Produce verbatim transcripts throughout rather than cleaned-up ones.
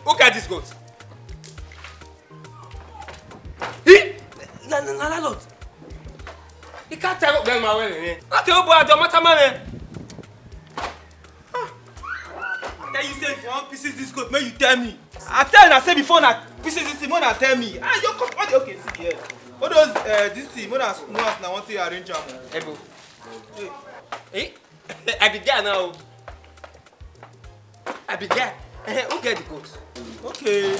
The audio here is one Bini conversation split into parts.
Who get this goat? He? Na, na, na landlord. He can't tell them my way. Not a boy, I don't matter, man. Ah. I tell you, say, if you want pieces this goat, make you tell me. I tell you, I say before, na pieces this thing, more than tell me. Ah, you come, okay, okay, see here. All those, uh, this thing, more than, more than, na one thing arrange am. Hey, bro. Hey. Eh? I be there now. I be there. Eh, who get the goat? Okay.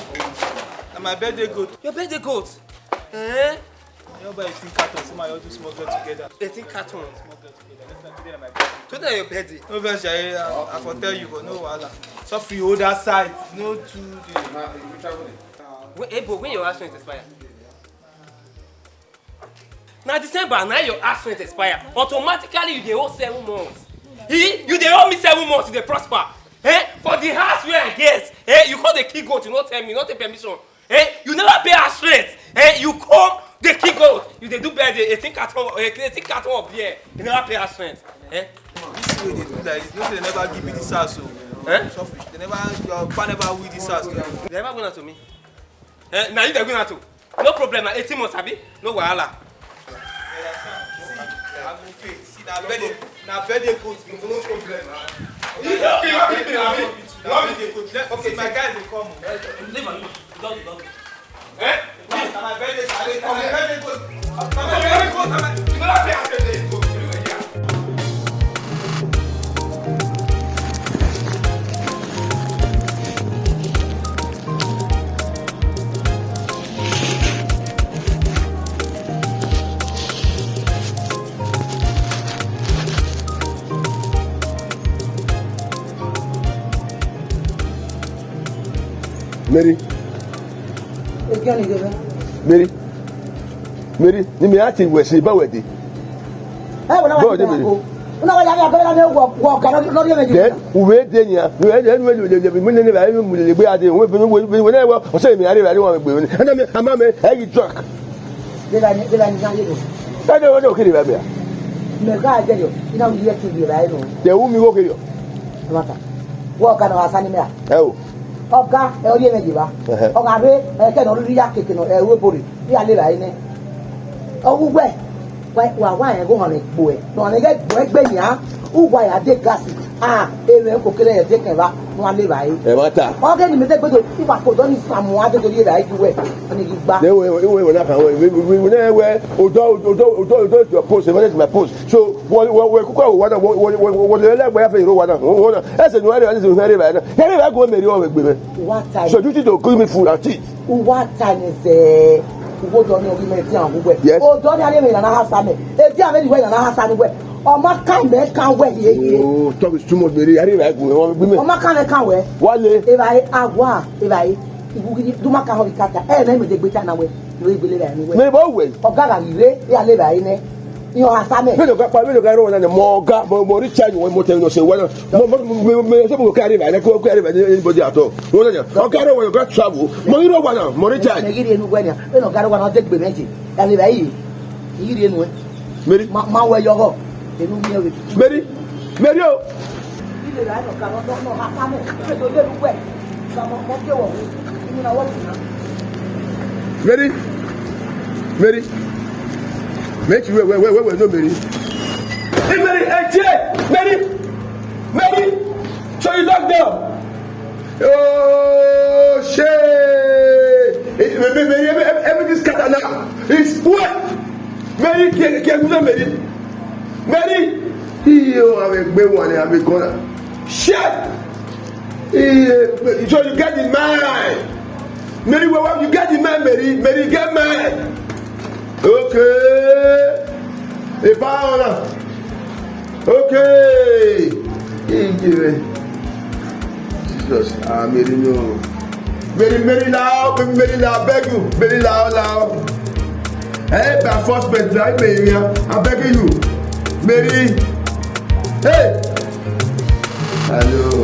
Na my birthday goat. Your birthday goat? Eh? You buy eighteen cartons, so my all do small get together. Eighteen cartons? Small get together. That's why today na my birthday. Today na your birthday? No vex, I, I, I for tell you, but no wahala. So if you hold that side, no too dey. Wait, hey, bro, when your house rent expire? Na December, na your house rent expire. Automatically, you dey owe seven months. Eh? You dey owe me seven months, you dey prosper. Eh? For the house wey I get, eh? You come dey kill goat, you no tell me, you no take permission. Eh? You never pay house rent. Eh? You come dey kill goat. You dey do birthday, eighteen carton, eh, eighteen carton of beer. You never pay house rent. Eh? This thing wey dey do like this, no say they never give me this house o. Eh? Selfish. They never, your papa never will this house o. They never give am to me. Eh, na you dey give am to. No problem, na eighteen months, abi? No wahala. See, I go pay. See, na birthday, na birthday goat be no problem. You don't kill me, abi? You want me to go? Okay, my guys dey come. Leave am. Don't, don't. Eh? Na my birthday, I dey come. My birthday goat. Na my birthday goat. Na my, you better pay attention. Mary. Mary. Mary, ne imẹ ra tie wẹ ẹse, ba wẹ dee. Ẹ wẹ na wa tie wẹ ako. Una wa ya vbe agọ na ne wọ, wọ ọga nọ, nọ rhie mwẹ ye. Then, u vbe dee nian, u vbe dee, u vbe dee, u vbe dee, u vbe dee, u vbe dee, u vbe dee, ọsẹ mẹ a rre evbare wan vbe gbe. Ẹna mẹ, ama mẹ, ẹ ghi drunk. Vbe la ni, vbe la ni, vbe la ni. Ẹdẹ, ẹdẹ, okere evbare mẹ a. Mẹ gha dẹ yọ, I na ru ye ẹtin vbe evbare nọ. Dẹ u mi igho kherriọ. Ẹ ma ta. Wẹ ọga ne ọ gha sa ni mẹ a? Ẹ o. Ọga, ẹ ọ rhie mwẹ ye evba. Ẹhẹ. Ọ gha rre, ẹ kẹ ne ọ rhirhi ya keke nọ, ẹ ru ebo rre, iran lele ẹre nẹ. Ọ wu wẹ, wa, wa wa rẹn ghe ọmwa ne gbe ẹ, ne ọmwa ne ghẹ gbe ẹre gbe nian, uwa ya de gasi, a, emwi ko kere ẹzẹ kẹn vba, ne uwa lele ẹre. Ẹ ma ta. Ọ ghe ne imẹ te gbe do, I wa ko dọ ni samu, a de do lele ẹre ju wẹ, ọni ghi gba. Ne wẹ, wẹ, wẹ na kan wẹ, wẹ, wẹ, wẹ, ne wẹ, odọ, odọ, odọ, odọ is your post, your post. So, wẹ, wẹ, wẹ, kuku wa na, wẹ, wẹ, wẹ, wẹ, wẹ, lele ẹgbẹ ya fẹ iro wa na, wẹ, wẹ na. Ẹse ne uwa rre, ẹse ne uwa rre ba na. Ya rre ba gu Mary ọ vbe gbe mwẹ. What time? So you need to give me food and teeth. Uwa ta ne zẹ, uwo dọ ni ogi mẹ ti an gu wẹ. Yes. O dọ ni a rre mẹ na na ha sa mẹ. E ti a vbe ni wẹ na na ha sa ni wẹ. Ọ ma kan mẹ kan wẹ ye ye. Oh, talk is too much, Mary. Ya rre ba gu mwẹ, ọ vbe gbe mwẹ. Ọ ma kan mẹ kan wẹ. Wa le. Evbare, a wa, evbare. Iwu gidi, du ma ka họn vbe kaka. Ẹ, mẹ, mẹ de gbe ta na wẹ. Mẹ, bọ wẹ. Ọga gha ghi rre, ya lele ẹre nẹ. Iran ọha sa mẹ. Mẹ, ọga pa, mẹ, ọga rọ na, mọ ọga, mọ, mọ Richard, mọ, mọ tẹ nọ se wẹ na. Mọ, mọ, mọ, mọ, mọ, mọ, mọ, kẹ rre ba, kẹ, kẹ rre ba, anybody at all. Wẹ na, ọga rọ wẹ, ọga travel. Mọ iro wa na, mọ Richard. Mẹ ghi rre enu wẹ na. Mẹ, ọga rọ wa na, ọ de gbe mẹ je. Ya lele ẹre. Ghi rre enu ẹ. Mary. Ma, ma wẹ yọghọ. Enu miẹn vbe. Mary. Mary o. Mary. Mary. Make you wait, wait, wait, wait, wait, no, Mary. Hey, Mary, hey, Jay, Mary. Mary. So you lock down. Oh, shit. Hey, Mary, Mary, Mary, every, every, everything scatter now. It's what? Mary, ke, ke, ke, Mary. Mary. Iyo, avbe egbe wan ni, avbe gọna. Shit! Iyo, so you get the mind. Mary, well, well, you get the mind, Mary. Mary, you get mind. Okay. Epa ona. Okay. Iye. Jesus, ah, Mary, no. Mary, Mary, lao, Mary, lao, I beg you, Mary, lao, lao. Hey, by force, but like me, yeah, I'm begging you, Mary. Hey, hello.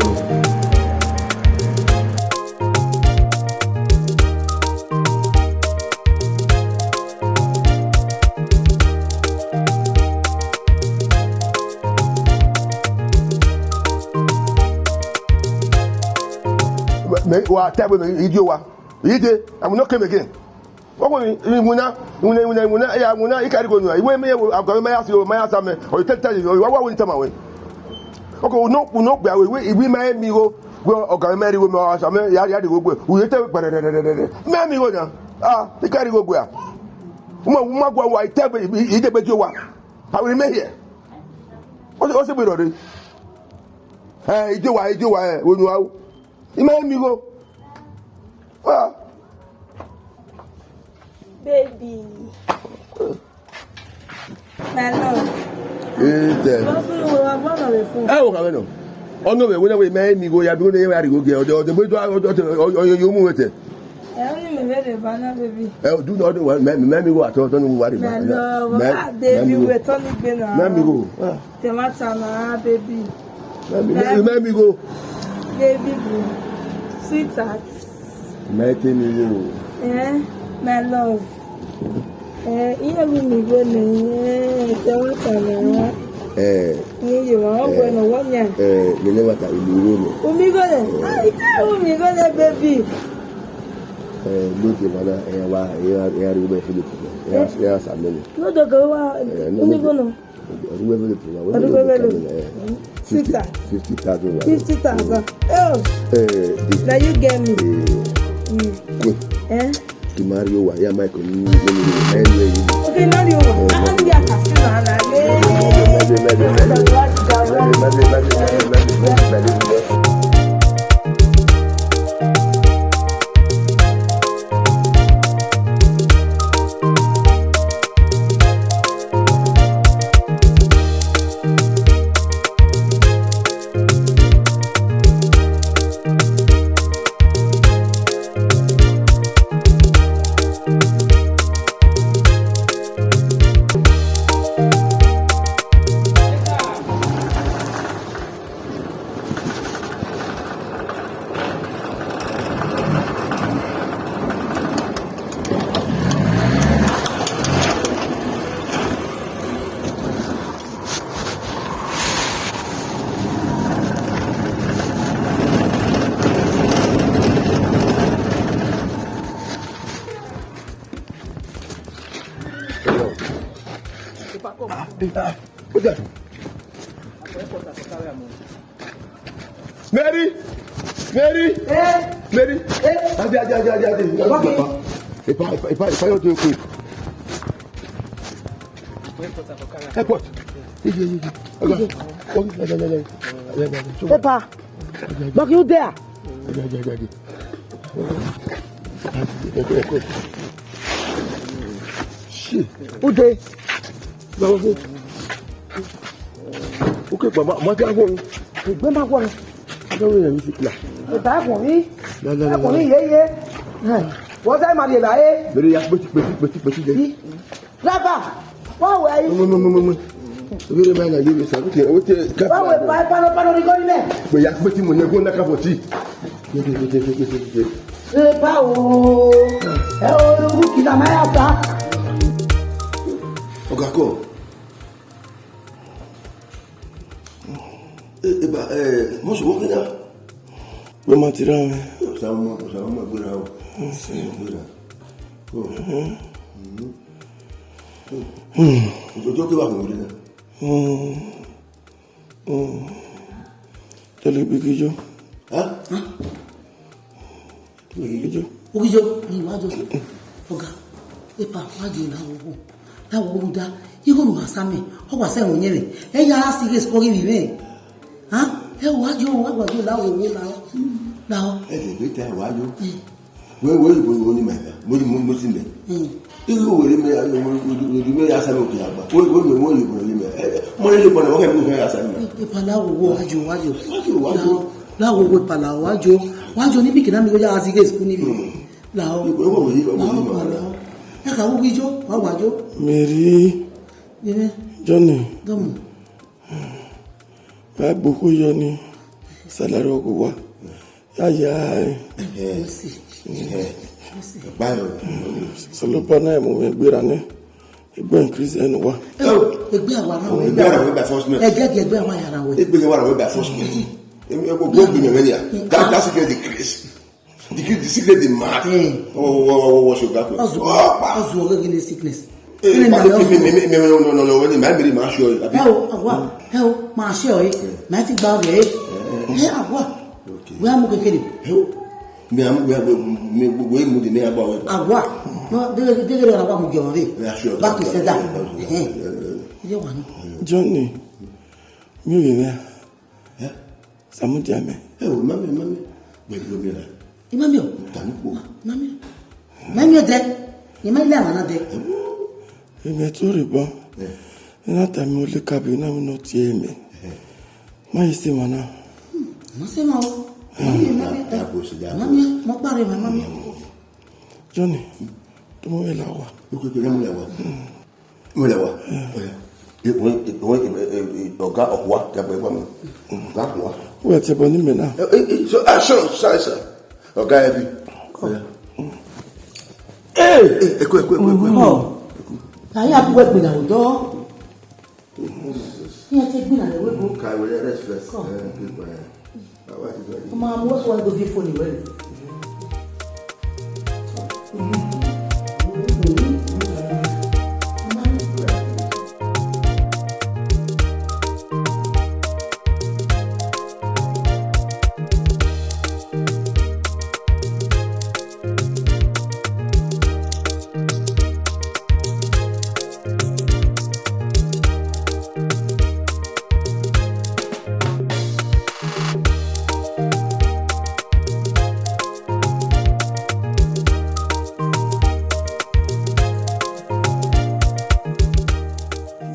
Mẹ, wa ta ẹvbo mẹ, I die owa. I dee, I will not come again. Ọghe iwinna, iwinna, iwinna, iwinna, ya iwinna, I ka rhie igho nuẹn. Iwẹ mẹ, ọga mwẹ ma ya si, ma ya sa mẹ, ọ i te ta ye, ọ i wa wa wẹ ne I tama ruẹ. Ọghe unu, unu gbe aro, iwẹ, iwẹ ma miẹn igho, wẹ ọga mwẹ ma rhie igho mẹ, ọ sa mẹ, ya, ya rhie igho gbe, u ye te gberẹrẹrẹrẹ. Ma miẹn igho na, ah, I ka rhie igho gbe a. U ma, u ma gua wa, I ta ẹvbo, I, I, I degbe die owa. I will remain here. Ọ sẹ, ọ sẹ egbe rrọọ rre. Ẹ, I die owa, I die owa, ẹ, onu a ru. I ma miẹn igho. Ah. Baby. My love. Ee, tẹ. Love you, I wanna be full. Ẹ, o ka vẹ nọ. Ọ nọ vbe wẹ ne wẹ ma miẹn igho ya, bi wẹ ne ya rhie igho gbe, ọ de, ọ de, ọ de, ọ de, ọ de, ọ, ọ, ọ, ọ, mu wẹ tẹ. Ẹ, ọ ni mẹ vbe rre ba na, baby. Ẹ, do not, mẹ, mẹ miẹn igho at all, don't worry, man. My love, ah, baby, wẹ tọ ni gbe na. Mẹ miẹn igho. Ah. Te ma ta na, baby. Mẹ miẹn, mẹ miẹn igho. Baby boo. Sweetheart. Mẹ te miẹn igho. Eh, my love. Eh, iye ru mi igho nẹ, eh, te ma ta na. Eh. Iye wa, ọ wẹ nọ, wọ yan. Eh, gele wa ta ru mi igho nẹ. Ru mi igho nẹ? Ah, ite ru mi igho nẹ, baby. Eh, no dey bother, eh, wa, eh, eh, rhie igho gbe Philip. Eh, eh, sa mẹ nẹ. No dey go wa, eh, no, ru mi igho nọ. Ọdún wẹ́ẹ́ lè fún wa, wẹ́ẹ́ lè fún wa, eh, fifty, fifty thousand wa. Fifty thousand. Oh. Eh, the, now you get me. Eh, mm. Wait. Eh? Kí n má rí owó, ya Michael ní, ní, ní, ní, ní, ní. Okay, má rí owó. Eh, ah, má rí owó. Ah, yeah, I can see that, like, eh. Má rí, má rí, má rí, má rí. Má rí, má rí, má rí, má rí, má rí, má rí, má rí. Mary! Mary! Eh? Mary! Eh? Ade, ade, ade, ade, ade. Epa, epa, epa, epa, yo do quick. Airport. Epa, Maki, you there? Shit. Who dey? Okay, but ma, ma, I want. Egbe ma wọ. I don't really need it now. Eba ẹkùn rí. No, no, no, no. Ẹkùn rí yeye. Wọ́n sáré máa di ẹ̀bà yé. Bẹ̀rẹ̀ ya pẹ̀tí, pẹ̀tí, pẹ̀tí, pẹ̀tí jẹ. Driver, wọ́n wẹ̀ yìí. Mo, mo, mo, mo, mo. Obìnrin máa ń yàgé mi sàkóso ẹ̀, ó tẹ ká. Wọ́n wẹ̀ pa, pa, pa, pa, lórí gọ́ọ̀lì mẹ́. Pé ya pẹ̀tí mo nẹ́gbọ́n náà ká fọ̀ tí. Ṣé báwo? Ẹ o, irú kìlà máa yà sá. Ọ̀gá kọ̀. E, e, ba, e, mọ sọ wọ́n kí náà. Wọ́n máa ti rá mi. Ọ̀sán ọmọ, ọ̀sán ọmọ gbéra o. Ọ̀sán ọmọ gbéra. O. Ọjọ́ tó wà fún mi náà. Tẹ̀lé gbígbíjọ́. Hã? Gbígbíjọ́. Ogijo, ni wa jo. Ọga, epa, wa jo na wo. Na wo da. Igho nu ha sa mẹ. Ọ wa sẹ ẹmwẹ yẹn mẹ. Ẹ ya si ghe sikọ ghi vbe mwẹ. Hã? Ẹ wa jo, wa gba jo la wo wo la. La o. Ẹ lè gbé ta wa jo. Wẹ wẹ ìbò ìwọ ni màdà. Mo mo mo sì mẹ. Igho wẹrẹ mẹ, ojú mẹ ya sa mẹ òkè àgbà. Wẹ wẹ wẹ ìbò ni mẹ. Mo lè lè bọ̀ náà, wọ́n kẹ́ mi kò fẹ́ ya sa mẹ. Epa la wo wo, wa jo, wa jo. Wa jo, wa jo. La wo wo, epa la, wa jo. Wa jo ni bi kina mi ko ya si ghe sikọ ni bi. La o. Ìbò ìwọ mi yìí lọ, mo yìí mọ̀ ọ́. Ẹ ka wo wi jo, wa wa jo. Mary. Yẹmẹ. Johnny. Dọ́mù. Ka gboko yọ ni salary ọgọ wa. Ya ya. Ẹhẹn. Ẹhẹn. Báyọ̀. Sọlọ́pàá náà mo fẹ́ gbéra ní. Ẹgbẹ́ increase ẹnu wa. Ẹ o, ẹgbẹ́ àwa náà wẹ̀. Ẹgbẹ́ àwa wẹ̀ by force mẹ́. Ẹgbẹ́ di ẹgbẹ́ àwa yàrá wẹ̀. Ẹgbẹ́ yẹn wà wẹ̀ by force mẹ́. Èmi ẹ gbogbo gbìyànjú ẹ̀ ni à. That, that's get the increase. The kid, the sickness dey mad. Eh. Wọ, wọ, wọ, wọ, wọ, show that one. Ọzọ, ọzọ, ọghe gele sickness. Eh, ma, me, me, me, me, no, no, no, no, ma, me, ma show, abi? Ẹ o, Agua, ẹ o, ma show, eh. Eh. Ma ti gba ọrẹ, eh. Eh, eh, eh. Eh, Agua. Okay. Wẹ a mu kekere. Ẹ o. Me, a mu, we, we, me, we, we mu de me Agua we. Agua. No, de, de, de, Agua mu jọ re. Yeah, sure. Back to sender. Eh, eh, eh. Ye wa no. Johnny, mi ò yẹ nẹ. Eh? Samudia mẹ. Ẹ o, mami, mami. Wẹ duro mi ra. Imami o. Tanu kpo. Mami. Mami o dẹ. Imami le awa na dẹ. Ẹ o. Imẹ to rre bọ. Eh. Ina ta mi ole kabi na mi no tie mẹ. Eh. Ma yi se ma na. Hmm, ma se ma o. Mami, mami. Ya, ya, bro, sit down, bro. Mami, mo pare ma, mami. Johnny, to mo la wa. Okay, okay, let me la wa. Hmm. Wẹ la wa. Ọya. E, wẹ, e, wẹ, e, e, e, ọga ọkua, ya bọ ẹwa mẹ. Ọga ọkua. Wẹ te bọ ni mẹ na. Eh, eh, eh, so, ah, sure, sorry, sir. Ọga heavy. Come. Ọya. Hey! Eh, eku, eku, eku, eku, eku. Oh. Ka ya bu ẹgbẹ na odọ. Iran te gbinna rẹ wegbe. Ka wẹ rest first. Come. Eh, good boy. Baba ti sọ yìí. Ọmọ, mo wá sọ wá do fi phone rẹ.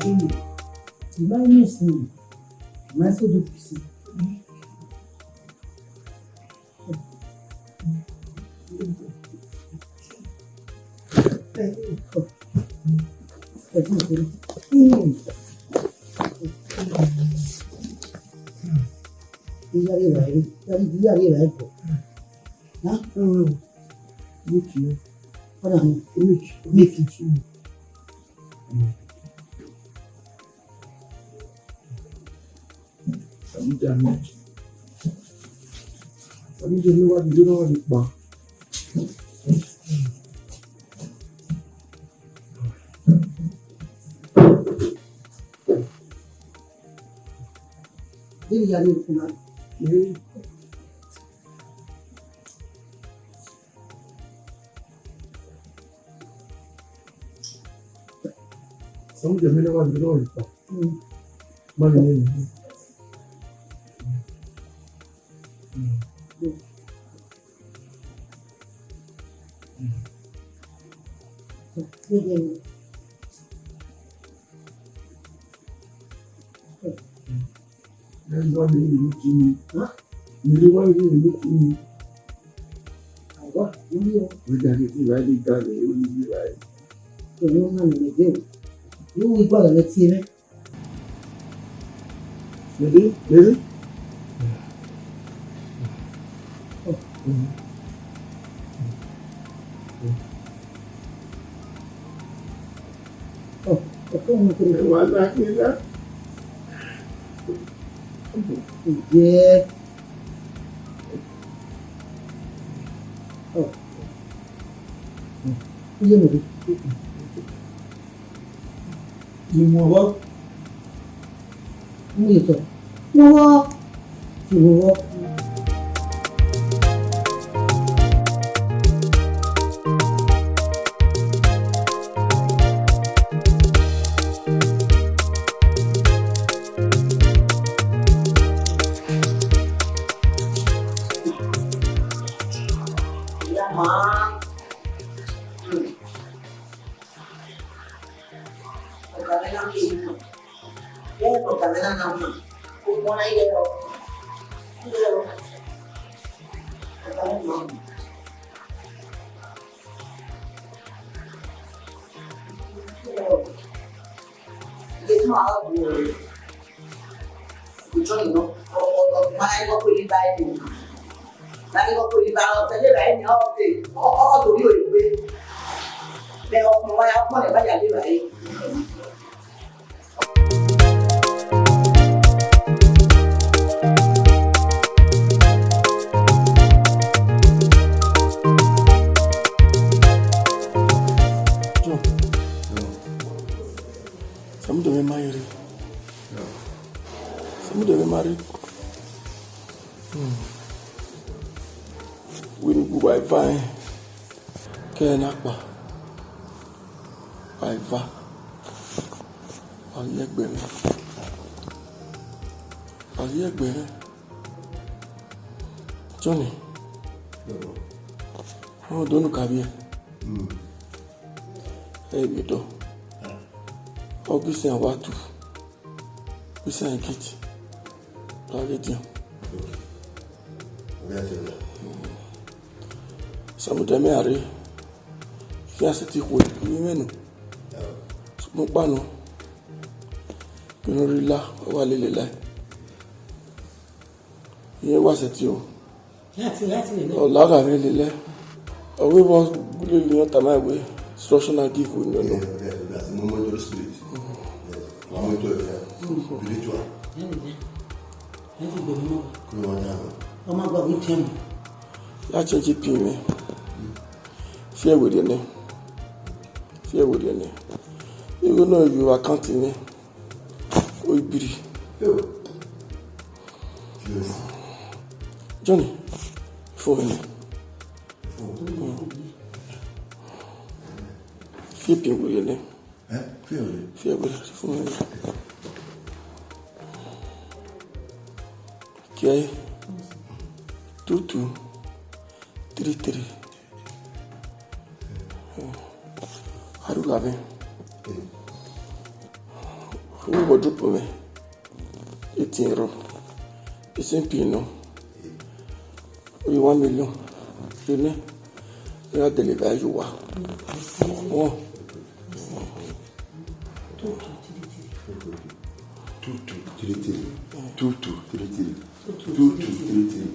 Jimmy, you buy me some. My food is Samudia mẹ. Samudia mẹ wa dìde na wa vbe kpa. Dini ya ni kuna. Samudia mẹ na wa dìde na wa vbe kpa. Mm. Ma vbe nene. Mm. Ẹ wá mi ní ìlú kí mi. Hàn? Mi lè wá mi ní ìlú kí mi. Àwa, wọ́n ní ọ. Wọ́n jáde sí ìwádìí ìgbà rẹ̀, ó ní bí ìwádìí. Pẹ̀lú ọmọ mi lè dé o. Yóò wí gbọ́dọ̀ lọ tí ẹ rẹ́. Ready? Ready? Ẹ wà lákìlá. Ǹjẹ́? Iye mi rí. Ìwọ̀wọ́. Mo lè sọ. Wọ́wọ́. Ìwọ̀wọ́. Ìyá màá. Ọ̀gá mi náà kì í mọ̀. Bẹ́ẹ̀ ni ọ̀gá mi náà náà mọ̀. Gbogbo ọ̀nà ilẹ̀ lọ. Ilẹ̀ lọ. Ọ̀gá mi náà mọ̀. Ilẹ̀ lọ. Ilé tí màá wà bù ọ́. Ìjọ ìná, ọ̀pọ̀lọpọ̀ máa ń kọ́kọ́ ní báyìí. Máa ń kọ́kọ́ ní báyìí, ọ̀sẹ̀ lè báyìí ní ọ̀sẹ̀, ọkọ̀ tó ní òye pé. Bẹ́ẹ̀ ọkùnrin wáyà ọkọ̀ rẹ̀ báyà lè báyìí. Mu de vbe marry. Hmm. Wẹ ne uwa eva rẹn, ke ẹre na kpa. Wa eva. Wa ghi ẹgbẹe mwẹ. Wa ghi ẹgbẹe mwẹ. Johnny. Ọ do nu ka vbiẹ. Hmm. Ẹ vbe dọ. Ọ ghi siẹn wa tu. Ghi siẹn gate. Ra ghe diọn. Samudia mẹ a rre. Khian sẹtin khuẹ, I mwẹ nẹ. Sokpan ọkpa nọ, vbene ọ rre la, ọ wa lele lae. Irẹn wa sẹtin o. Yati, yati lele. Ọ la gha vbe lele. Ọ vbe vbọ lele iran tama wẹ instruction na give we nọ nọ. Yes, yes, yes. Mo monitor spirit. Yes. Mo monitor it, yeah. Spiritual. Yẹn ti gbẹmí mọ. Kí ló wá dá lọ? Ọmọ àgbà wí tẹ́ mọ. Ya change pin mwẹ. Fi ẹre werriẹ nẹ. Fi ẹre werriẹ nẹ. Igho ne ọ yọ account mwẹ. O ibiri. Yo. Yes. Johnny, phone mwẹ. Phone. Fi pin werriẹ nẹ. Eh? Fi ẹre werriẹ. Fi ẹre werriẹ, phone mwẹ. Kiẹ, two two three three. Arugha mwẹ. Ru wardrobe mwẹ. Etiẹn rrọọ. Esen pin nọ. Ọ rre one million. Rhunmwuda, I gha deliver ye uwa. Ọ. Two two three three. Two two three three. Two two three three. Two two three three.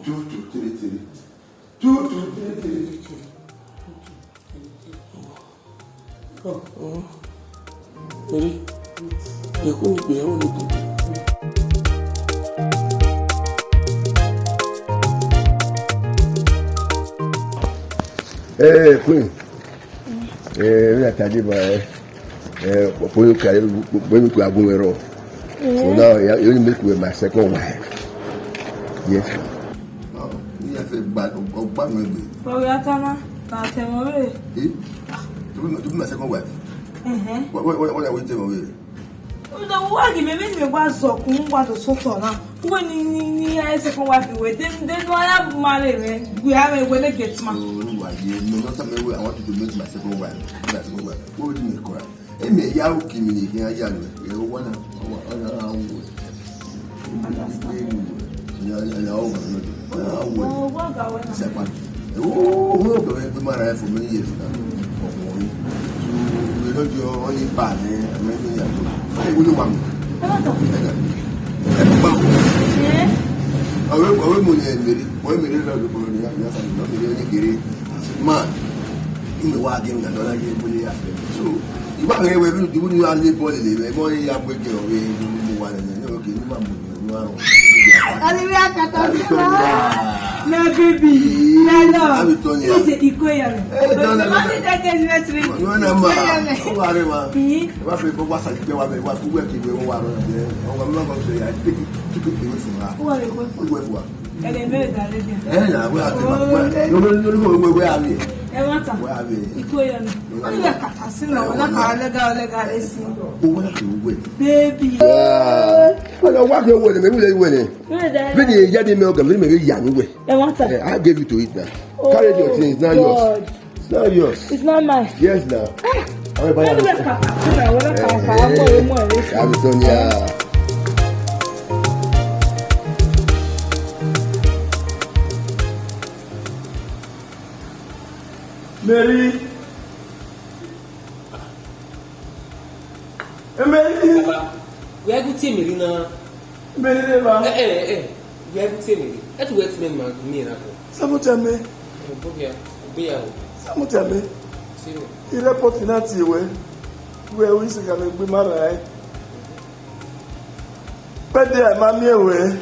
Two two three three. Two two three three. Eri, ye ku ni gbe ẹre ni gbe. Eh, Queen. Eh, we are talking about, eh, eh, when you can, when you can go wrong. So now, yeah, you only make me my second wife. Yes, ma. Oh, you have a bad, a bad way. But we are Tana, na tell me. Eh? To be, to be my second wife. Uh-huh. What, what, what, what are we telling me? Ndo wa gi mẹ, mẹ ni mẹ wa zọ kun wa do sotọ na. Uwẹ ni, ni, ni a second wife wẹ, then, then wa ya marry mẹ, we have a wedding gate man. Oh, no, why? You know, not me, I want you to make my second wife. My second wife. What would you make her? Emi ya ru kimi ni khian ya nẹ, ẹ wa na, wa, wa na ru. Ya, ya, ya, wa na ru. Wa na ru. Oh, wa ga wa na. Sẹpa. Ẹ wo, wo, wo, wo, wo, ma ra for many years now. Ọkùnrin. Ìwé lọ́jọ́ wọn ní pa ní many years ago. Ẹ wo ló wà mí? Ẹ má tọ̀. Ẹ má tọ̀. Ẹ má tọ̀. Ẹ? Ọ̀rẹ́, ọ̀rẹ́ mo yẹ mèrè, ọ̀rẹ́ mèrè lọ́dún kan ní àbíyá sàmì náà mèrè ní kéré. Man, ìmọ̀ wa gé mi nàdọ́ láyé mo lè yà fẹ́. So, ìwà rẹ̀ wẹ̀ bí ìdìbò ní alẹ́ bọ́ọ̀lù lè rẹ̀ mọ́ ní agbo ẹgbẹ́ ọ̀rẹ́ mo wà lẹ́yìn ní ọ̀rọ̀ kì í má mú mi ní àrùn. Olivia Katasina, my baby, my love. Àbí tọ́ ni a. Ìjẹ́ ìkó yà mí. Ẹ tọ́ ni a. Wọ́n ti tẹ́tẹ́ ní mẹ́sìrì. Wọ́n náà máa. Ó wà rẹ̀ wá. Ẹ bá fẹ́ bọ́ wá sàgbẹ́ wa bẹ́ẹ̀ wá kú wẹ̀ kí wẹ̀ wọ́n wà rọ̀ ẹ̀. Àwọn ọmọ náà kọ́ sọ yà á tẹ́kì tẹ́kì tẹ́kì fún wa. Ó wà rẹ̀ wọ́n. Ó wẹ̀ fún wa. Ẹlẹmẹ da lẹdẹ. Ẹ na wẹ a tẹ ma wẹ. Lórí lórí wẹ wẹ a wẹ. Ẹ wá ta. Wẹ a wẹ. Iko yọ ni. Wọ́n ní kàkà sí náà, wọ́n náà kà lẹ́gà lẹ́gà lé sí. O wọ́n náà kì í wẹ̀. Baby. Ọ̀nà wá kì í wẹ̀ ni, mẹ̀mí lè wẹ̀ ni. Bí ni ìyá di mi ọgàn, mẹ̀mí lè yà ní wẹ̀. Ẹ wá ta. Eh, I gave you to it now. Carry your things, now yours. It's not yours. It's not mine. Yes, now. Àwọn ìbára mi sọ. Ẹ ẹ ẹ àbí sọ ni a. Mary. Ẹ Mary. Where good thing Mary na? Mary de ba. Eh eh eh. Where good thing Mary? Ẹ tu wet men man mi na ko. Samudia mẹ. Bóyá, bóyá o. Samudia mẹ. Sínú. Irẹpọt na tie wẹ. Wẹ o isi ka gbe ma ra ẹ. Pẹdẹ a ma miẹn wẹ.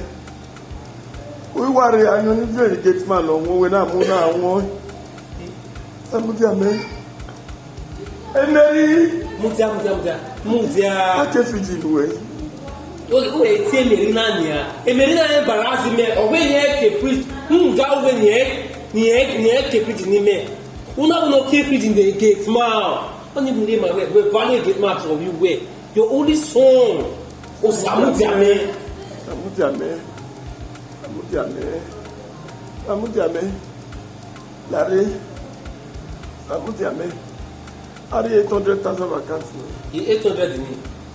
Uwa rre ayọn ni viọ gate man lọ wọn wẹ na mu na wọn. Samudia mẹ. Emeri. Mudia, mudia, mudia. Mudia. Ake fiji nuẹ. Wẹ tie Mary na nian. Mary na embarrass mẹ. Ọ wẹ ne irẹn ke fridge. Rhunmwuda wẹ ne irẹn, ne irẹn, ne irẹn ke fridge ne imẹ. Una wẹ ne ọ ke fridge in the gate ma. Ọni Mary ma wẹ, wẹ vale gate ma tọ vbe uwẹ. Your only son. Osamudiamẹ. Samudiamẹ. Samudiamẹ. Samudiamẹ. Larre. Samudiamẹ. A rhie eight hundred thousand vbe account nẹ. I eight hundred ni.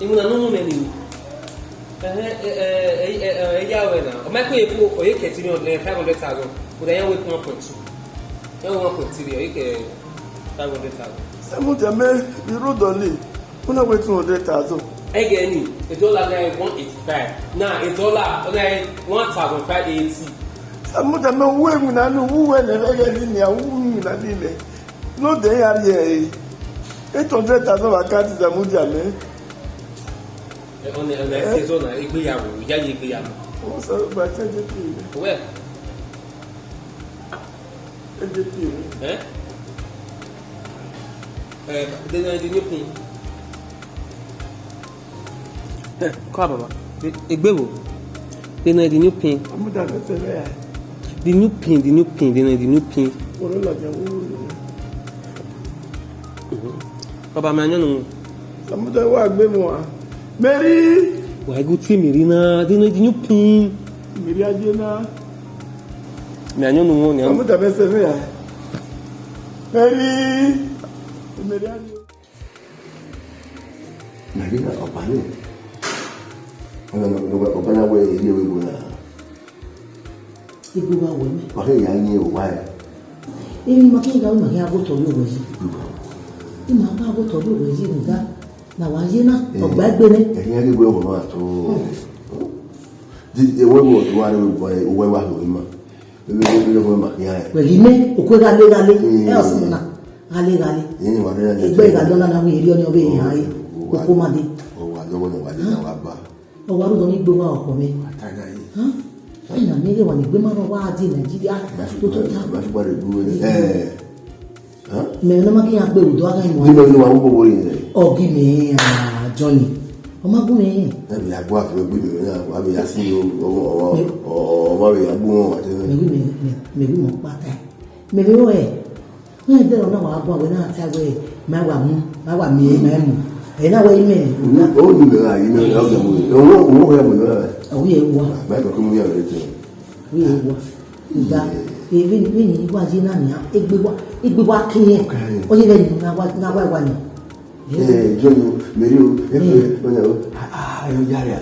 Iwinna ne u ru mẹ ni. Ẹhẹn, ẹ, ẹ, ẹ, ẹ, ẹ, ya wẹ na. Ọ ma kpe ye fo, ọ ye kẹ three hundred, eh, five hundred thousand. But iran wẹ one point two. Iran wẹ one point three, ọ ye kẹ five hundred thousand. Samudiamẹ, I rre odọ nii. Una wẹ two hundred thousand. Ẹghẹ ni, a dollar na one eighty-five. Na a dollar na one thousand five eighty. Samudiamẹ, uwu iwinna ni, uwu wẹ nẹ, ẹghẹ ni nia, uwu iwinna ni nẹ. Ne odẹ ya rhie ẹre. Eight hundred thousand vbe account Samudiamẹ. Ẹ, ọnẹ, ọnẹ, ẹ, sẹ zọ na, egbe ya ru, ya ye egbe ya ma. Ọ sẹ ba change pin. Wẹ? Change pin. Ẹ? Ẹ, de na, de new pin. Ẹ, kọ a, baba. E-, egbe vbo? De na, the new pin. Amuda mẹ sẹ vbe ya. The new pin, the new pin, de na, the new pin. Oro ladian wo wo. Mhm. Baba, mẹ ayọn nu. Samuda wa gbe mu a. Mary. Wa gu ti Mary na, de na, the new pin. Mary aye na. Mẹ ayọn nu wọn ni. Samuda mẹ sẹ vbe ya. Mary. Mary aye. Na ghe na ọkpa nẹ. Ọna, ọna, ọkpa na wẹ erriọ vbe ebo na. Ebo wa wẹ mẹ. Wa kẹ ya yin owa ẹ. Emwi ma kẹ gha ru, ma khian gha gu otọ ye owẹ yi. Ebo wa wẹ. I ma gha gu otọ ye owẹ yi rhunmwuda ne a wa ye na, eh, ọ gba egbe nẹ. Ẹhin a ghi wẹ ọmọ na to. Hmm. Di, ewẹ wẹ ọdua rẹ wẹ, owẹ wa ro ima. Vbe, vbe, vbe, vbe ma khian rẹn. Wẹ ghi mẹ, okue gha le, gha le. Hmm. Ẹ ọsẹ na, gha le, gha le. Ẹ, wa rẹn rẹn. Egbe gha dọla na wẹ erriọ ni ọ vbe yan ẹre. Oh, oh, oh, koko ma de. Ọ wa dọghọ ne wa de na wa ba. Ọ wa rhunmwuda ọni gbe wa ọkhọ mwẹ. Wa ta na ye. Hàn? Ẹ na miẹn ghe wa ne egbe ma rhọ wa die Nigeria. Ba fi, ba fi, ba fi gbare du wẹ. Ẹ. Hàn? Mẹ ne ma ghi ya gbe ru do agha imọ. Di mẹ ne wa wo bobo rin rẹ. Ọ ghi mẹ, ah, Johnny. Ọ ma gu mwẹ. Ẹ bi agua fi egbe mẹ na, wa bi ya si o, o, o, o, o, wa bi ya gbu wọn wa te. Mẹ wi mẹ, mẹ, mẹ wi mọ kpata. Mẹ vbe ro ẹ. Wẹ dẹ na wa gua wẹ na ta wẹ, ma wa mu, ma wa miẹn, ma mu. Ẹ na wẹ imẹ. O ni mẹ gha yi mẹ, o ni mẹ. O wo, o wo ya mu na. O ye wa. Ba ko mu ya re te. O ye wa. Gba, ebe ni, ni wa ye na nia, egbe wa, egbe wa kiẹn. Ọ ye vbe ni na wa, na wa wa ni. Eh, John o, Mary o, eh, eh, o na o. Ah, ah, yo ya ya.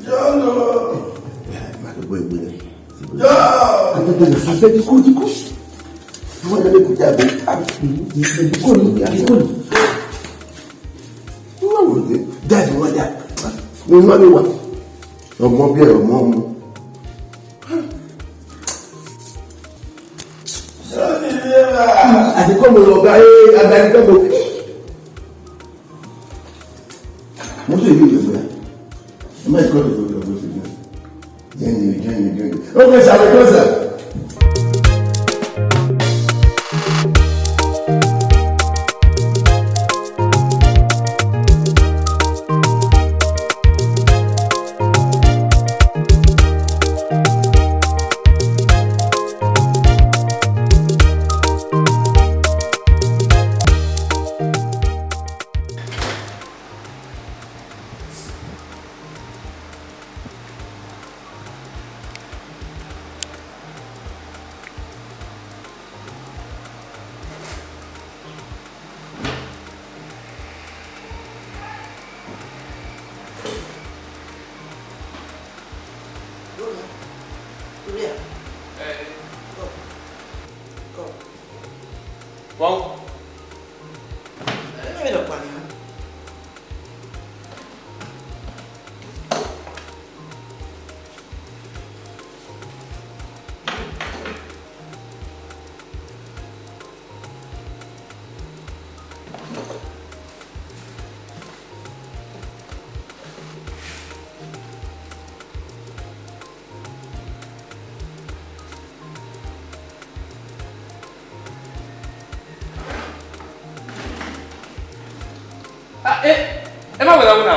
John o. Ya, ma ko gbe gbe. John. Abeg, abeg, diko, diko. Wọ́n lè kú jáde. Diko ni, diko ni. Wọ́n wò dé, jáde wọ́n dá. Wọ́n wá mi wá. Ọmọ bí ẹ̀rọ mọ́ mu. Àti kọ́ mo lọ gba ẹ́, adarí kọ́ mo. Mo tún èyí ìwé fúnra. Ẹ má kọ́ ìwé fúnra bó ṣe gbà. Jẹ́ni, jẹ́ni, jẹ́ni. Okay, shall we close that? Wow. Ah, eh, ẹ má wẹẹ na.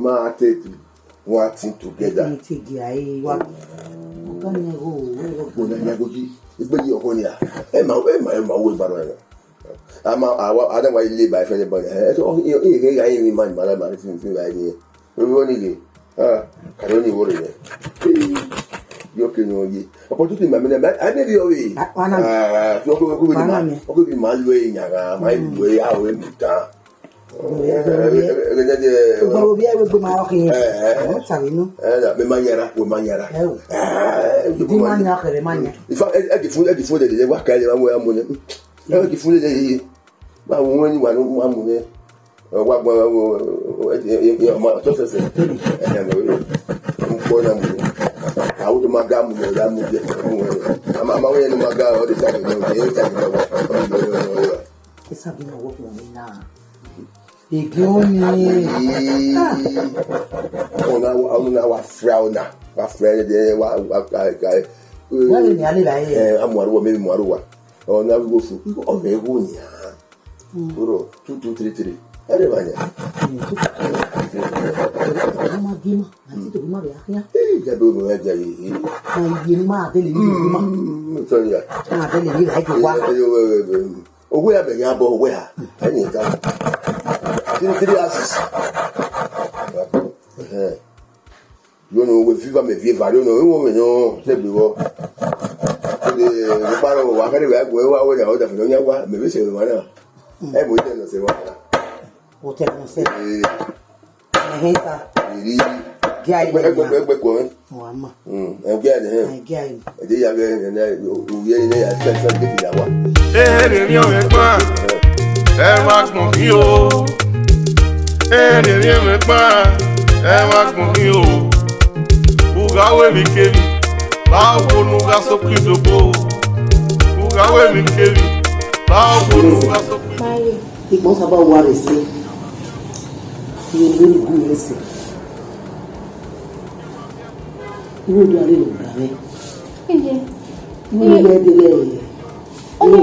ma take one thing together. Ẹni te dia e wa. Ọgọ ni ẹghẹ o, ẹghẹ o. Ọgọ ni ẹghẹ o, egbe yi ọgọ ni a. Ẹ ma, ẹ ma, ẹ ma, wẹ gbarọ ẹghẹ. Ama, awa, ada wa ile ba fẹlẹ bọ. Ẹ, so, e, e, e, ga yin ma, ma, ma, fi, fi, ba yin. Owẹ ni ghe. Ah, karo ni wo re. Yo ke no ye. Opportunity ma mi na, ma, a ne bi o we. Ah, so ko, ko bi ma, ko bi ma lo e yan ga, ma lo e a we mi ta. Ẹgbẹrun ovbi ẹvbo egbe ma rọ khian. Ọ ta vbe nu. Ẹ, na, me ma yara, we ma yara. Ẹ o. Ẹ, di ma yan, khere ma yan. In fact, ẹ, ẹ di fun, ẹ di fun de, de, wa ka le, wa mu, wa mu ne. Ẹ, ẹ di fun de, de, wa mu ne, wa mu ne. Ẹ, wa gba, wa, wa, ẹ, ẹ, ẹ, ẹ, ma, so, so, so. Ẹ, ẹ, mo, mo, mo, na mu ne. Àwọn tó máa ga mu ne, ya mu jẹ, mu ne. A ma, a ma wẹ ne ma ga, ọ de ta ne, ne, ne, ta ne, ne, ne, ne. Esa bi na wo ko ni na. Ege ọni. Ee. Ah. Ọna wa, ọna wa fra ọna. Wa fra ẹdẹ, wa, wa, wa, wa, Wẹ vbe miẹn a lele ẹre? Eh, a mu aro wa, mẹ vbe mu aro wa. Ọna vbe igho fu, ọ vbe igho nian. Mm. Oro, two two three three. Ẹre va nian. Mm, two two three three. Ọ ma gi ima, a ti do ima vbe a khian. Eh, ya do no ya ja ye. Ma ye ma de le ni ima. Mm, sorry ya. Ma de le ni la ke wa. Eh, eh, eh, eh, eh. Owẹ a bẹ ya bọ, owẹ a. Ẹni ka. Three, three asses. Eh. Yo no we viva me viva, yo no, wo me no, se bi wo. De, de paro, wa kare wa, we wa, we ya, o da fino nya wa, me be se wa na. E mo de no se wa na. O te no se. Eh. Ehe ta. Iri. Gia Egbe, egbe, egbe ko, eh? Wa ma. Mm, e gia de, eh. Ai, gia yi. E de ya ge, ne, u ye ne ya, se, se, de ya wa. Ere mi o egba. E wa gbọn mi o. Ere mi o egba. E wa gbọn mi o. Ugha wẹ mi keri. Ba wo nu gha so kri dobo. Ugha wẹ mi keri. Ba wo nu gha so kri. Maye. Ikpọ saba wa rre sẹ. Iye lórí igun rẹ sẹ. Iwe do a lele ọga mwẹ. Iye. Iwe do a lele ọga mwẹ. Ọni,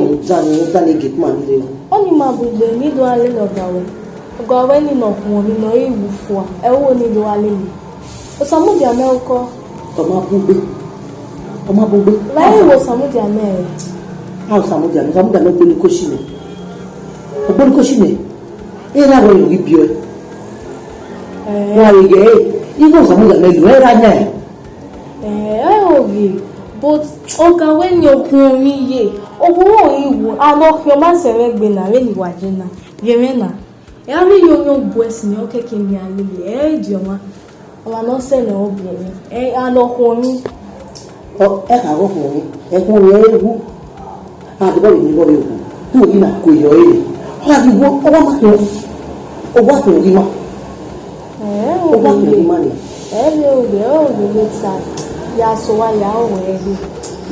ọni ma bu egbe ne I do a lele ọga ruẹ. Ọga ruẹ ni nọ khuọn, ni nọ i wu fua. Ẹ wo ne I do a lele. Osamudia mẹ okọ. Ọ ma bu egbe. Ọ ma bu egbe. Vbe I wo Osamudia mẹ rẹ? A Osamudia mẹ, Osamudia mẹ ogbonikoshi mẹ. Ogbonikoshi mẹ. Erha wẹ yọ ghi biẹ. Eh. Wa ghe ghe, igho Osamudia mẹ lu, erha yan. Eh, ẹ o ghe, but ọga wẹ ni okhuo mwẹ ye, okhuo mwẹ i wu, a nọ khian ma sẹ mwẹ egbe na, vbene I wa ye na, ye mwẹ na. Ẹ a vbe ye oyọn bu ẹse ne ọ kẹkẹ miẹn a lele, ẹ i diọ ọmwa, ọmwa ne ọ sẹ ne ọ biẹ mwẹ, ẹ, a nọ khuo mwẹ. Ọ, ẹ kha ghe ọ khuo mwẹ, ẹ khuo mwẹ ẹ i wu. A dẹ bọ vbe miẹn vbe ọ vbe wu. Te u ghi na ku yọ ẹre. Ọ gha ghi wo, ọ wa ma khian, ọ wa khian ghi ma. Ẹ, ọ wa khian ghi ma nia. Ẹ vbe o vbe, ọ vbe vbe ta, ya sẹ owa ya ọ wẹ ẹre.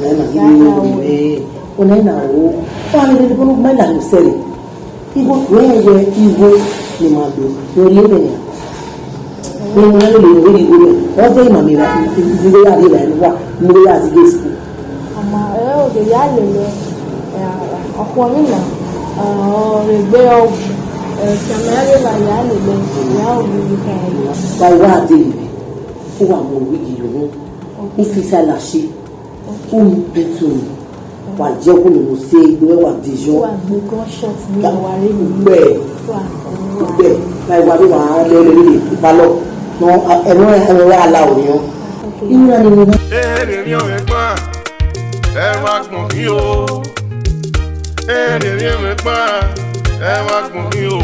Nẹ na, ya, ya, ya o. Ọna na o. Ọ gha vbe dede bọnu ma la ni sẹre. Igho, wẹ wẹ igho ne ima do, ne ọ rhie mwẹ nia. Ne ima lele ne ọ rhie igho mwẹ. Ọ zẹ ima mi ra, igho ya rhie ra ẹre uwa, ne igho ya zẹ ighe school. Ama, ẹ, ọ ghe ya lele, ẹ, ọkhuọ ni na, ọ rhe gbe ọghe, ẹ, fianma ya ghe evba ya lele, ya ọghe igho kan ẹre. Wa wa dee, u wa mu wigi yo hu, u fi sala shi. Unu pẹtu, wa je unu mu se igbe wa de yọ. Wa gbe gunshot ni wa re ni. Gbe. Wa. Gbe. Like wa do wa le le le, balọ. No, ẹnu ẹnu ala o yan. Okay. Ina ni ni. Ere mi o egba, ẹ wa gbọn mi o. Ere mi o egba, ẹ wa gbọn mi o.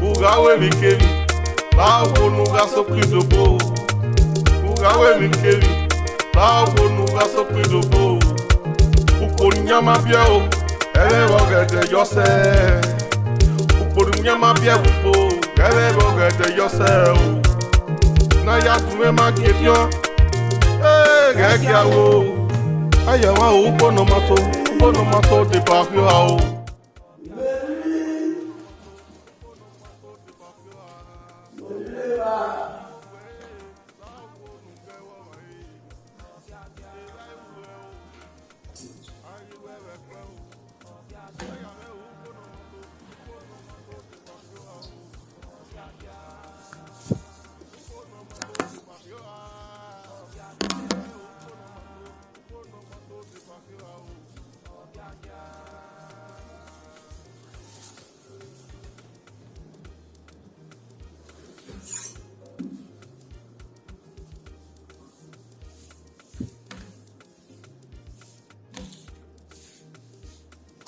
Ugha wẹ mi keri, ba wo nu gha so kri dobo. Ugha wẹ mi keri, ba wo nu gha so kri dobo. Ukpo ne iyan ma biẹ o, ẹmwẹ vbe ọghẹdẹ yọ sẹ. Ukpo ne iyan ma biẹ vbe ukpo, ẹmwẹ vbe ọghẹdẹ yọ sẹ o. Ne a ya tun mwẹ ma gie ediọn, ghẹ gie aro. A ya mwa o, ukpo ne ọ ma to, ukpo ne ọ ma to deba ọfia o.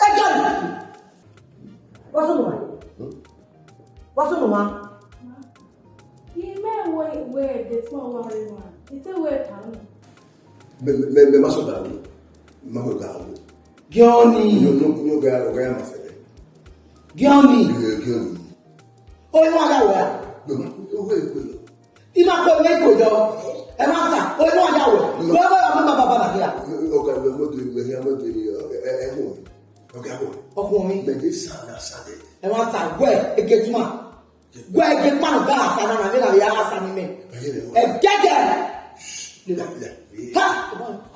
Ẹjọ́ ni. Wọ́n sọ̀rọ̀ wá. Wọ́n sọ̀rọ̀ wá. Ime wo, wo ẹdẹ tí wọ́n wá rí wa, ìtẹ́ wo ẹ̀ka nù. Mẹ, mẹ, mẹ, mẹ má sọ dàrú. Mẹ má sọ dàrú. Gíọ́nì. Yóò, yóò, yóò gẹ ọ̀gá yà máa fẹ́ bẹ́ẹ̀. Gíọ́nì. Gíọ́nì. Ó yẹ wá yà wẹ̀ à? Yóò má, ó wẹ̀ èkó lọ. Ima ko ne ko jọ. Ẹ má ta, o inú ọjà wẹ̀. Wẹ́wẹ́ ọmọ bàbá bàbá kìá. Ọ̀gá, mo, mo, mo, mo, mo, mo, ẹ, ẹ, ẹ, mo. Ọkhuọnmwi. Mẹ de sa na sa dẹ. Ẹ ma ta wẹ egetuma. Wẹ egetuma nọ ga asa na na vbe na vbe ya asa ni mẹ. Ẹgẹgẹ. Ha!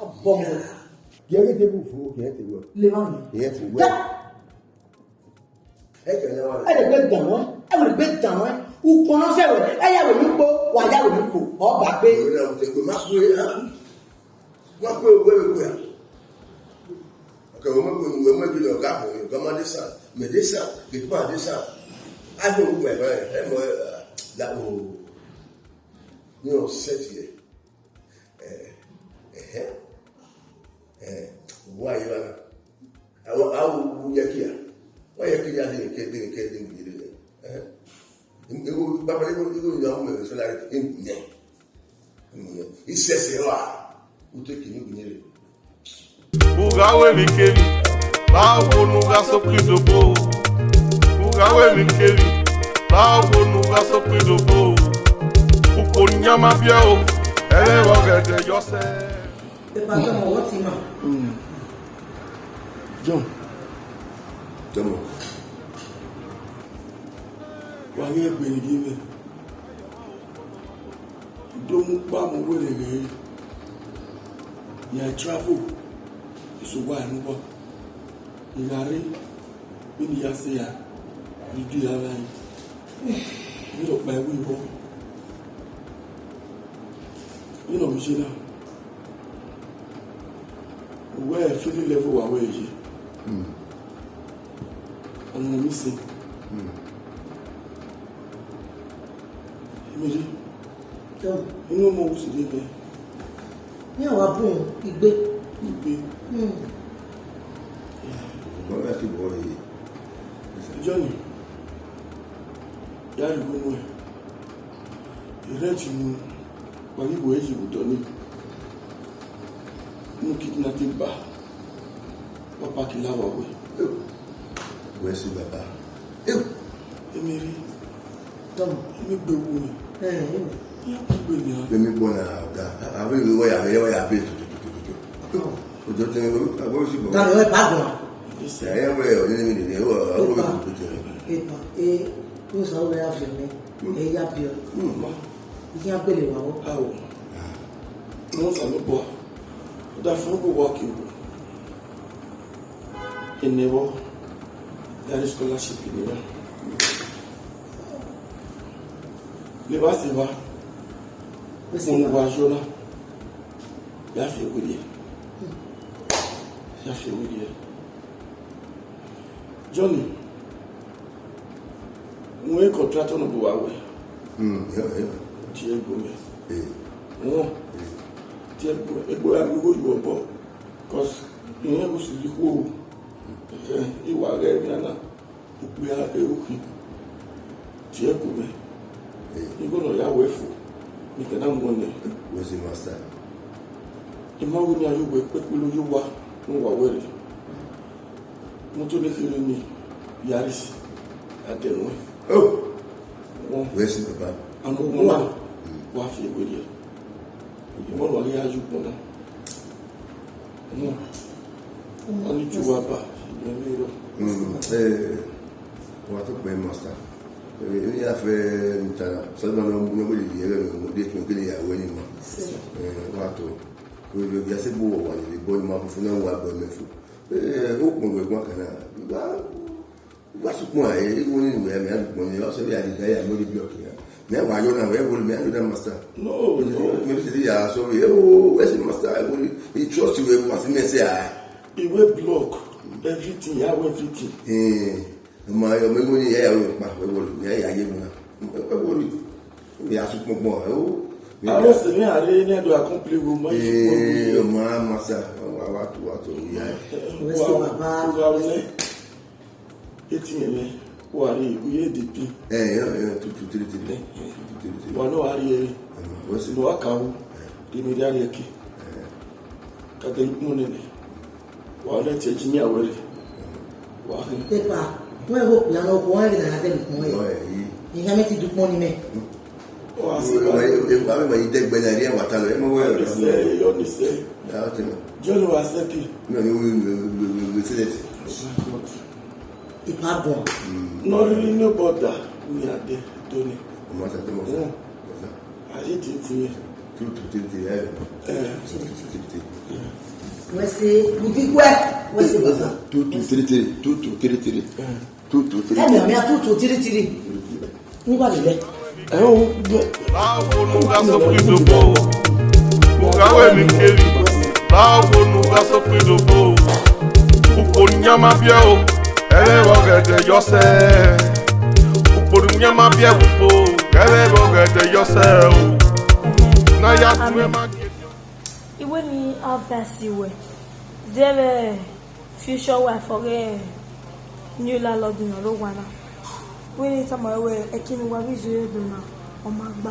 Abọ mẹ. Gie ghe te bu fo, gie te wẹ. Leva mi. Gie te wẹ. Ẹdẹ gbe dan wẹ, ẹwẹ gbe dan wẹ. Ukpọn nọ sẹ wẹ, ẹ ya wẹ ni ukpo, wa ya wẹ ni ukpo. Ọ ba gbe. Wẹ na te gbe ma kue, ha? Ma kue wẹ wẹ kue. Okay, wẹ ma kue, wẹ ma kue, ọga mọ, ọga ma de sa, mẹ de sa, epa de sa. A do wẹ, ẹ mọ, da o. Ni o set here. Eh, eh, eh, wa yi wa. Awo, awo, wo ye kia. Wa ye kia de ke, de ke, de ke, de ke. Eh. Ego, baba, ego, ego, ya wo me so la, em, ne. Em, ne. Isese wa. U te kini gini re. U gha ru emwi kemwi, vbe aho ne u gha sokpan idobo. U gha ru emwi kemwi, vbe aho ne u gha sokpan idobo. Ukpo ne iyan ma biẹ o, ẹre vbe ọghẹdẹ yọ sẹ. Epa tọmọ, wọ ti ma. John. Tọmọ. Wa ghi egbe ne I ghi mwẹ. I do mu ukpa mu werrieghe, I travel, I sẹ owa ne uwa, I gha rre vbene I ya sẹ ra, I do ya vbe a re, vbene ọ kpa ẹvbo vbọ, vbene ọ vbe ye na. Uwẹ Philly level wa wẹ ye. Hmm. Ọmọ mi sẹ. Hmm. Emiri. Tọ. Inú ọmọ wo sì dé bẹ? Ní àwa bùn igbe. Igbe. Hmm. Ọmọ mi àti bọ̀ yìí. Ìjọ ni, yàrá ìwé mú ẹ. Ìrẹsì mu, wà ní ìwé yìí wò dọ̀ ní. Unu kidnap ba, wa park la wa wẹ. Wẹ si baba. Emiri. Tọmọ. Emi gbe wu ni. Ẹ, emi. Ya ku gbe ni a. Emi gbọ na ọga. Avbe emi wẹ ya, wẹ ya be tututututu. Ojo tẹ, wẹ si baba. Tọmọ, wẹ ba gbọ. Ẹ, wẹ ọ ni mi ni, wẹ ọ wẹ tututu. Epa, e, wẹ sa wẹ ya fi mẹ. Ẹ ya bi ọ. Iyan gbele wa wọ. Awo. Mo sa lo bọ. Da fun ko wa ki. Enevbo, that is scholarship ni ya. Le ba se ba. Unu wa yo na. Ya fi wiri. Ya fi wiri. Johnny, wẹ contractor nọ bu wa wẹ. Mm, yeah, yeah. Tie egbe mẹ. Eh. Wọ. Eh. Tie egbe, egbe ya mi wo yu ọbọ. Cause ìyẹn kò sì yí kúrò. Eh, ìwà rẹ̀ ni àná. Òpè a èrò kì. Tie egbe mẹ. Eh. Igho nọ ya wẹ fo. Ni kẹ na mọ nẹ. Where's the master? Ima wo ni a yo wẹ pẹpẹ lo yo wa. Mo wa wẹ rẹ. Moto ne kherhe ni Yaris, a dẹ nuẹn. Oh! Wẹ si baba. Amọ wọn na, wa fi ewe rriẹ. Wọn wa ghi ya yu ukpọn na. Wọn, wọn ni ju wa ba, ìgbẹn vbe rọ. Mm, eh, wa to kpẹ master. Eh, eni ya fẹ ni ta na. Sọdọ na, mo gbele ye ẹghẹ mẹ, mo de tun kele ya wẹ ni ma. Eh, wa to. Wẹ vbe ya se bo wa ni le bo ni ma fo na wa gbe mẹ fo. Eh, ukpọn vbe ẹguan kan na, wa, wa sukpọn a, eh, igho ni wẹ, mẹ a sukpọn ni, ọ sẹ vbe a di da ya, mo di block ya. Mẹ wa yo na, wẹ wo, mẹ a yo na master. No, no. Mẹ bi se ya, sorry, eh, oh, where's the master? I will, he trust you, eh, was mẹ sẹ a. He will block everything, ya will everything. Eh, ma yo, me go ni ya, ya will pa, we will, ya, ya, ye mo na. We will, we a sukpọn gbọn, eh, oh. Aro sẹ ni a rre ne do a complain wo ma. Eh, ma, master, wa, wa, wa, wa, wa, ya. Wẹ sẹ baba. Wa ne. Eti yẹn mẹ, wa rri, u ye de pin. Eh, yeah, yeah, two, two, three, three. Eh, eh. Two, two, three, three. Wa nọ wa rri ẹre. Eh, wẹ sẹ. Nọ wa ka wu. Eh. De mi rri arri ẹki. Eh. Ka de ikun nene. Wa ne te ji mi awẹ rre. Wa hin. Epa, wẹ wo pia no ko wa ghi na de ikun ye. Wa yi. Ni ha mi ti du ikun ni mẹ. Hmm. Wa se ba. Ẹ, ẹ, ẹ, ẹ, ẹ, ẹ, ẹ, dẹgbẹ na, ẹ wa ta lọ, ẹ ma wẹ. Ni sẹ, yọ ni sẹ. Ya, ọ tẹ nọ. John wa sẹ ki. No, no, we, we, we, we, we say that. Ipa bọ. Mm. No really no bother. We are there, Tony. Ọmọ ta, ọmọ ta. Yeah. Ọmọ ta. Aye ti ti yẹn. Two two three three, eh. Eh. Two two three three. Wẹ se, ibi wẹ, wẹ se baba. Two two three three, two two three three. Eh. Two two three. Ẹmẹ, ẹmẹ, two two three three. N wá lẹ. Ẹ o, gbẹ. Báwo nu gha sọ pé ìdògbò? Mo gha wẹ mi keri. Báwo nu gha sọ pé ìdògbò? Upo ni yan ma biẹ o, ẹrẹ vbe ọgẹdẹ yọ sẹ. Upo ni yan ma biẹ upo, ẹrẹ vbe ọgẹdẹ yọ sẹ o. Na ya tun ẹ ma gie. Iwe ni advice wẹ, zẹ vbe future wife ọghe new landlord ne ọ rre owa na. Wẹ ne I tama ruẹ wẹ, ẹki ne uwa vbe iye do na, ọ ma gba.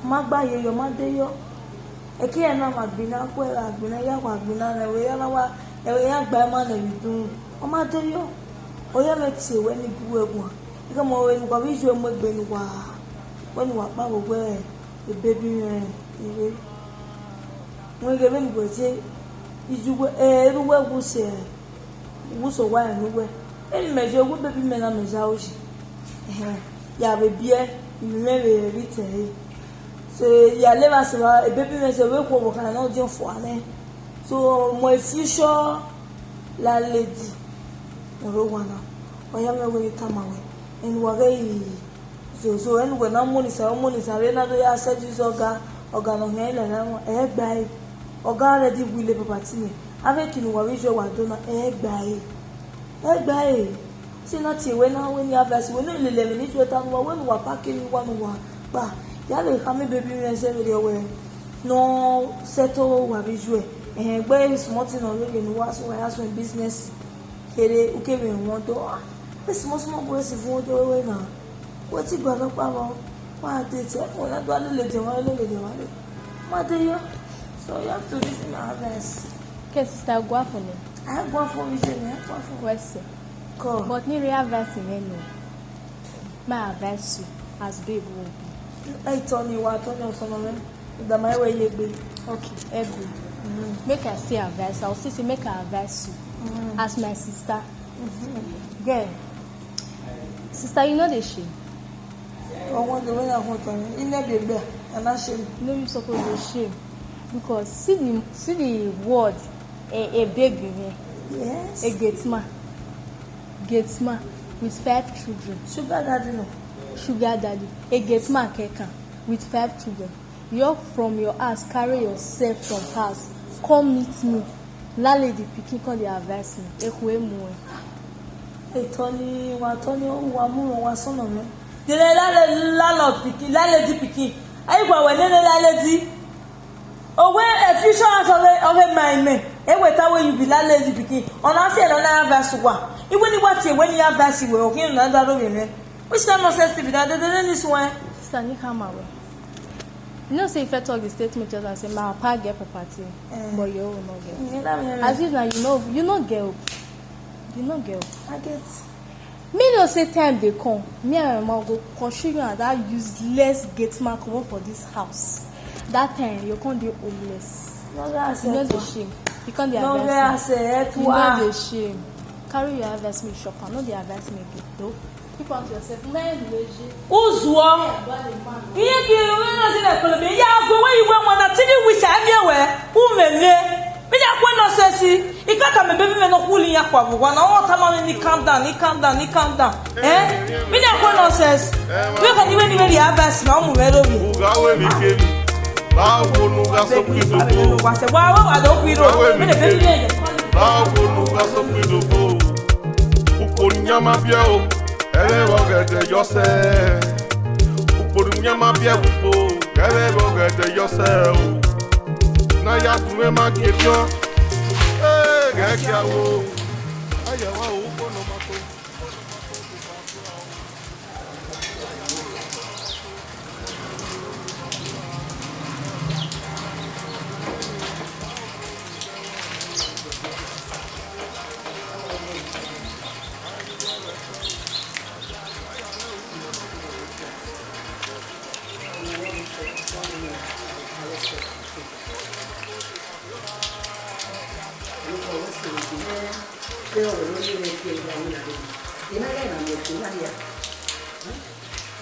Ọ ma gba ye yọ, ọ ma de yọ. Ẹki ẹre na ma gbinna, ku ẹre gha gbinna, ya wa gbinna, ẹvbo ya na wa, ẹvbo ya gba ima nẹ vbe idunmwu. Ọ ma de yọ. Ọ ya mwẹ tie wẹ ne I gu uwẹ guan. Ighẹ ọmọ vbe ne uwa vbe iye mu egbe ne uwa, wẹ ne uwa kpa vbe wẹ, e baby mwẹ ire. Wẹ ghe vbene uwẹ ye, iye uwẹ, eh, erha uwẹ wu sẹ, wu sẹ owa rẹn ne uwẹ. Eni mẹ ye, uwu baby mẹ na mẹ ya ro yi. Ẹhẹn, ya vbe biẹ, ivbi mwẹ vbe rhie te ẹre. So, ya leva sẹ evba, e baby mwẹ sẹ vbe khuo vbe ọkhan ne ọ diọn fua nẹ. So, my future landlady, ọ rre owa na, ọ ya mwẹ wẹ ne I tama wẹ, ẹne uwa ghẹ yi. So, so, ẹne uwẹ na mu ni sa, mu ni sa, vbe na do ya sẹ Jesus ọga, ọga ne ọ khian lele ẹmwẹ, ẹ gba ẹre. Ọga already wile property nẹ, avbe eki ne uwa vbe iye wa do na, ẹ gba ẹre. Ẹ gba ẹre. Si na tie wẹ na, wẹ ne I advice wẹ, ne lele ẹmwẹ ne iye ta ne uwa, wẹ ne uwa pack emwi uwa ne uwa kpa. Ya vbe khama baby mwẹ zẹ vberriọ wẹ, ne ọ settle uwa vbe iye. Ẹhẹn, gbe small thing nọ rere ne uwa so, uwa ya suẹn business. Kherhe, u kevbe wọn do, ah, e small small boys vọn do wẹ na. Wẹ te gualọ kpa vbọ, wa date, wẹ na do lele de mwa, lele de mwa le. Ma de yọ. So you have to listen my advice. Okay, sister, gua fo nẹ. A gua fo vbe iye nẹ, a gua fo. Wẹ sẹ. Kọ. But ne I rhie advice mwẹ nọ. Ma advice you as babe who be. Ẹ tọ ni wa, tọ ni ọsọmọ mwẹ. Da ma wẹ ye egbe. Okay, Ebu. Mm. Make I still advise. I will still say make I advise you, mm, as my sister. Mm-hmm. Girl, sister, you no dey shame. I want the way I want to. You never be there. I'm not shame. No, you suppose dey shame. Because see the, see the word, a, a baby, eh? Yes. A gate man. Gate man with five children. Sugar daddy no. Sugar daddy. A gate man kekan with five children. You from your house, carry yourself from house, come meet me. Landlady pikin come dey advise me. Ekhue mu ẹ. Etọ ni wa, tọ ni wa mu wọn wa sọnọ mwẹ. Dene landlady pikin, landlady pikin. Ayi gua wẹ nene landlady. Owe efisọ asọ ọghe, ọghe ma imẹ. Ewe ta wẹ you be landlady pikin. Ọna si ẹre na advice wa. Iwe ni wa tie, wẹ ne I advice wẹ, ọ khian na da ro vbe mwẹ. Which kind nonsense be that? Dede ne ni suẹn. Sister, ni khama wẹ. You know say if I talk the statement just and say my papa get property, eh, but your own no get. Mm, you know me. As if now you know, you no get hope. You no get hope. I get. Me know say time dey come, me and my mama go pursue you and that useless gate man comot for this house. That time you come dey homeless. No, that's it. You no dey shame. You come dey advise me. No, that's it. You no dey shame. Carry your advice, me shop am. No dey advise me again. No. Keep am to yourself. Uzuọ. Iye bi ero na je na kpolo be. Ya gbe we iwe mo na three weeks a mi ewe. U me le. Me ya kue nonsense. I ka ka me baby me no kuli ya kwa wa. Na o ta ma me ni calm down, ni calm down, ni calm down. Eh? Me ya kue nonsense. We ka ni we ni we ya bas na mu me ro bi. Uga we mi ke mi. Ba wo nu ga so ki do. Wa se wa wa do ki ro. Me le baby me. Ba wo nu ga so ki do. Ukponu yan ma biẹ o, ẹre vbe ọghẹdẹ yọ sẹ. Ukponu yan ma biẹ ukpo, ẹre vbe ọghẹdẹ yọ sẹ o. Na ya tun mwẹ ma gie diọn, ghẹ gie aro. Aye wa o, ukponu ma to. Ẹ, ọ wẹ ne ọ ye mwẹ ke ya wẹ na rre. I na ya na mẹ ke na ya.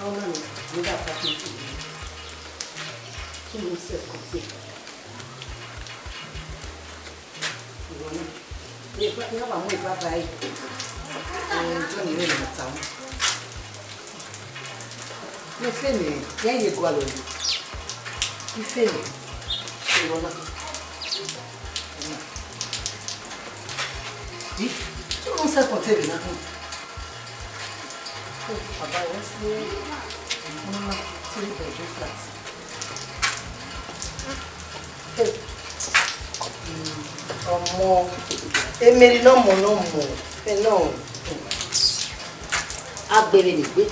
Ọ na ni, ne I gha ta ke ti. Ki mu self contain. Ìwọ náà. Ẹ, ẹ, a wa mu eva ba ẹre. Ẹ, John rẹ ne ọ ta wọn. Ne fe ne, ya ye gualọ yi. Ife ne, ìwọ náà. Ih, two months ago, tell me nothing. Oh, Baba, what's the, one, two, three bedroom flat. Hey. Mm, ọmọ, emeri ne ọmọ ne ọmọ, ẹ nọ, agbere ne egbe.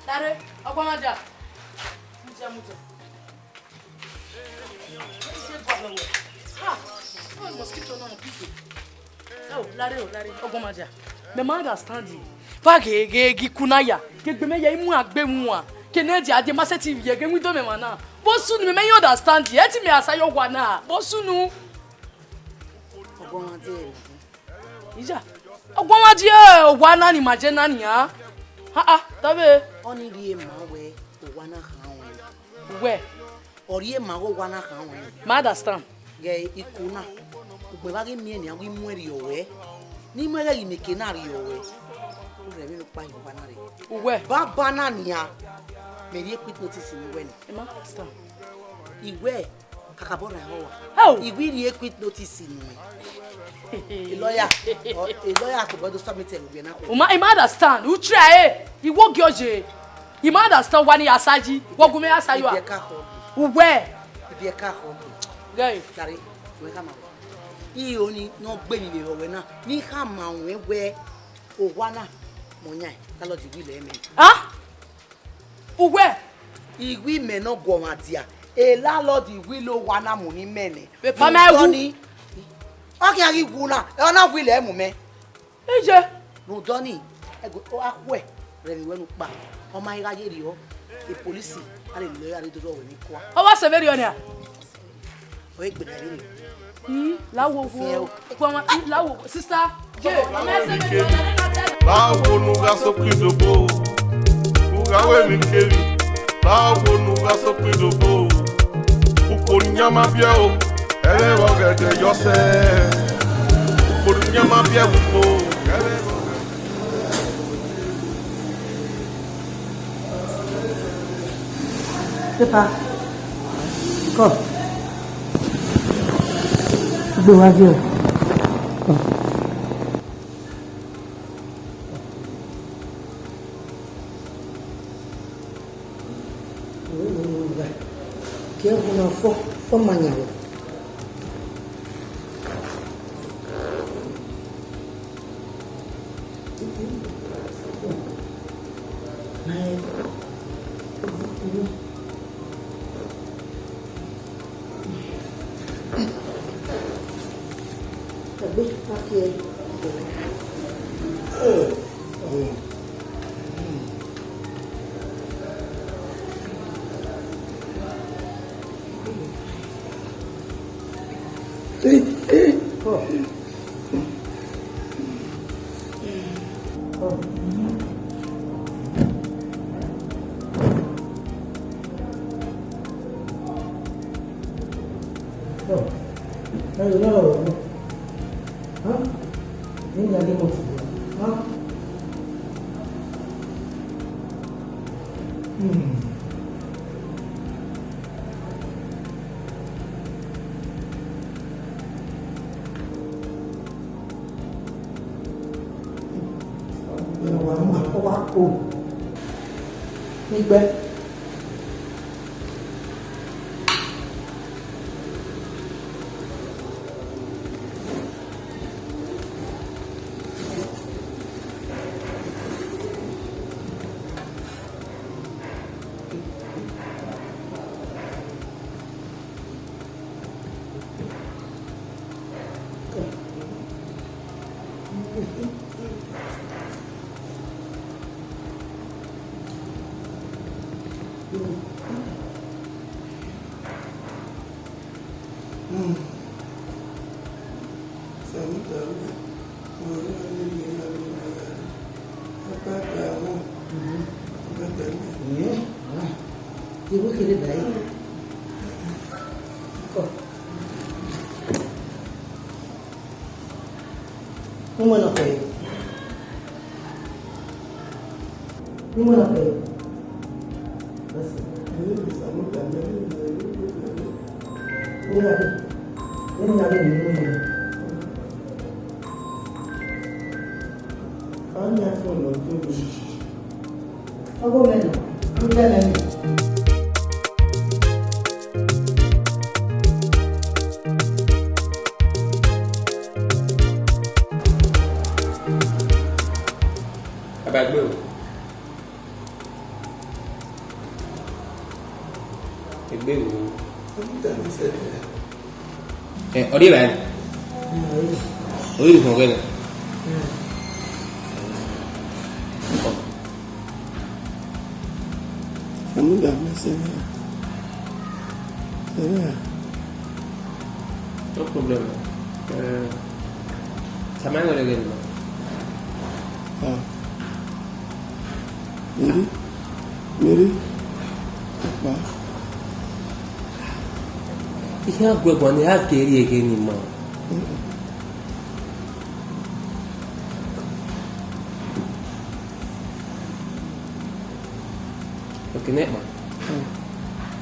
Dare, ọgua mwa dia. Mudia, mudia. Ha! Oh, mosquito na big. Oh, lare, oh, lare. Ọgua mwa dia. Mẹ ma understand. Vbe ghe, ghe, ghe ikun na ya. Ghe egbe mẹ ya, I mu agbe mu a. Ke ne dia, dia ma sẹtin ye ghe window mẹ ma na. Vbọ sunu mẹ, mẹ ya understand. Ẹ ti mẹ a sa ye owa na. Vbọ sunu. Ọgua mwa dia. Ija, ọgua mwa die owa na ni ma je na nian. Ha ha, tọ vbe. Ọni rhie ma wẹ owa na khan ruẹ. Uwẹ. Ọ rhie ma wẹ owa na khan ruẹ. Ma understand. Ghẹ ikun na, ugbẹn vbe a ghi miẹn nian, a ghi mu ẹn rrie ruẹ. Ne I mu ẹghẹ ghi miẹn eke na rrie ruẹ. U rhie emwi ne u kpa ye owa na rre. Uwẹ. Baba na nian, mẹ rhie quick notice ne uwẹ nẹ. I ma understand. Iwẹ, kakabọ ra ẹre ọwa. Hell! I wi rhie quick notice nuẹn. A lawyer, or a lawyer tobọ do submit ẹre vbe na kho. U ma, I ma understand. U try e. I wo gi oye. I ma understand wa ni ya sa yi. Wo gu mẹ ya sa yi wa. Ibiẹka khọ. Uwẹ. Ibiẹka khọ. Gẹ. Gari, wẹ ka ma wẹ. I oni ne ọ gbe ni vbe rọ wẹ na. Ni khama ruẹn wẹ owa na mọ yan. Landlord wi lẹ mẹ. Ah? Uwẹ. I wi mẹ ne ọ guọmwa dia, landlord wi la owa na mu ne imẹ nẹ. Vbe pa mẹ wu. Rhunmwuda ọnii, ọ khian ghi wu na, ọ na wi lẹ mu mẹ. Iye. Rhunmwuda ọnii, ẹgu, ọ gha khuẹ rẹ emwi wẹ ne u kpa, ọ ma i gha ye rriọ, e polisi a lele ọre a rre do rrọọ wẹ ne i kua. Ọ wa sẹ vberriọ nia? Ọ i gbe da vberriọ. Ii, la wo wo. Fiẹn o. Kpọnmwa, ii, la wo wo. Sister, je, ọ ma sẹ vberriọ nia, ne na tẹ. Báwo nu gha sokpin dobo? U gha wẹ emwi kevbe. Báwo nu gha sokpin dobo? Ukpo ne iyan ma biẹ o, ẹmwẹ vbe ọghẹdẹ yọ sẹ. Ukpo ne iyan ma biẹ vbe ukpo, ẹmwẹ vbe ọghẹdẹ. Pepa. Kọ. Gbe wa je o. Kọ. Ke ẹvbo na fọ, fọ ma yan vbe. Wa ma kọ wa ko. Nigbe. Uwẹ nọ kẹre. Uwẹ nọ kẹre. Basi. Uwẹ nọ kẹre. Uwẹ nọ kẹre. Ọgọ mwẹ nọ, u tẹmwẹ nẹ. Abagbe o. Egbe wo. Ẹ, ọ rri evbare? Ọ rri họn ghẹ nẹ. Ọmọ da mẹ sẹ nẹ. Sẹ nẹ. No problem. Eh, tama ẹre ghe nọ. Ah. Mary, Mary, ọkpa. Ihe a gu ẹguan ne a ke rri ẹghẹ ne ima. Ok, nẹkpa.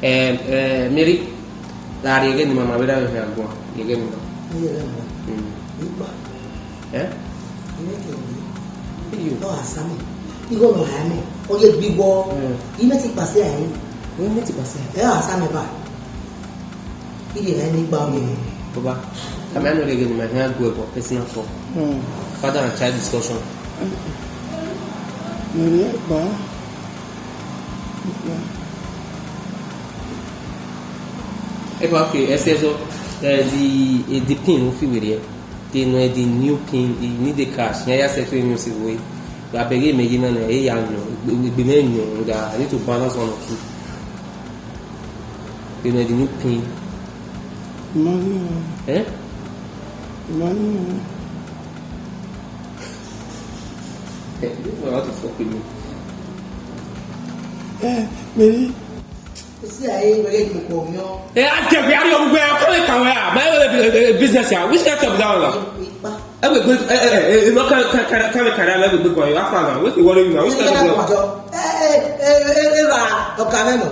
Eh, eh, Mary, la rri ẹghẹ ne ima ma vbe ra vbe hin aguan, rri ẹghẹ ne ima. Rri ẹghẹ ne ima. Mm. Ikpa. Eh? Imẹ ke wẹ. Iyo. Ọ gha sa mẹ. Igho nọ ha mẹ. Ọ ye gbi wọ. Mm. Imẹ ti kpasẹ a ẹre. Wẹ imẹ ti kpasẹ a ẹre. Ẹ gha sa mẹ ba. Irri ẹre ne I gba ọmọ. Baba, come here, no, again, my hand go for personal talk. Mm. Father and child discussion. Mm. Mary, ba. Epa, okay, ẹsẹ so, eh, the, eh, the pin u fi werriẹ. They know the new pin, the need the cash. Yeah, yeah, settle him, you see, boy. But I beg him, you know, eh, yeah, no, we, we, we may know that I need to balance one or two. They know the new pin. Money, oh. Eh? Money, oh. Eh, this is how to fuck with me. Eh, Mary. You see, I ain't ready to go, you know. Eh, I can't be out of where I come from. My, eh, eh, eh, business here. Which kind of that one? Ipa. Ẹ wẹ gbe, ẹ, ẹ, ẹ, ẹ, no, can, can, can, can, can I let you go? You have fun now. What's the worry you now? Which kind of worry? Ẹ, ẹ, ẹ, ẹ, ẹ, ra ọ̀gá mẹ nọ.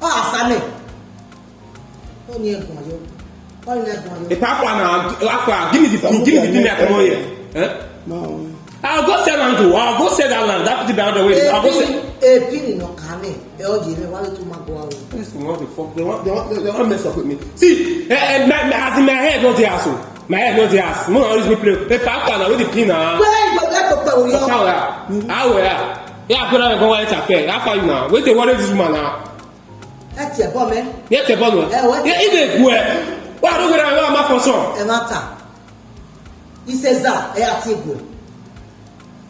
Ọ gha sa mẹ. Ọ ni ẹguan yo. Ọ ni ẹguan yo. If I fun now, I fun. Give me the pin, give me the pin, I come on here. Eh? No. I'll go sell land to. I'll go sell that land. That put it down the way. I'll go sell. A pin in your car. Ẹ, ọ ye mẹ, why you too much go away? This thing, what the fuck? They want, they want, they, they want mess up with me. See, eh, eh, my, my, as in my head, not the asshole. My head, not the ass. No, always be play. Hey, Papa, now, with the pin, ah. Where you go, where you go, where you go? How are you? How are you? Yeah, put on go white affair. How far you now? Wait, they worry this woman now. That's your bomb, eh? Yeah, your bomb. Eh, what? Yeah, even if we. Why don't we have my for some? Ẹ má ta. He says that. Ẹ àti egbò.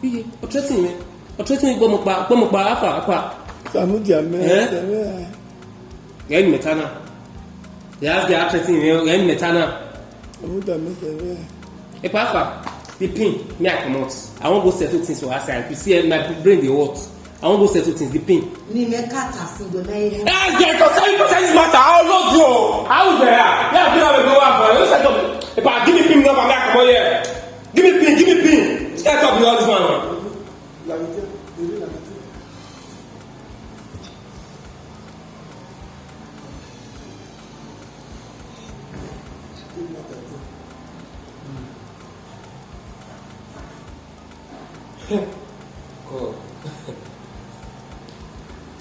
Iye, ọ threaten mi. Ọ threaten mi, gbọmọ pa, gbọmọ pa, afa, afa. Samudia mẹ, eh? Sẹrẹ. Ghẹ ne imẹ ta na. They ask, they are threatening me, ghẹ ne imẹ ta na. Samudia mẹ, sẹrẹ. Epa, afa, the pin, me I comot. I wan go settle things for outside. You see, eh, my brain dey hot. I wan go settle things, the pin. Ni mẹ ka ta si wẹ mẹ. Eh, yeah, 'cause I, 'cause I this matter. I love you. I will be here. Yeah, be here, go up. You set up. Epa, give me pin number, me I comot here. Give me pin, give me pin. Set up with all this one. Cool.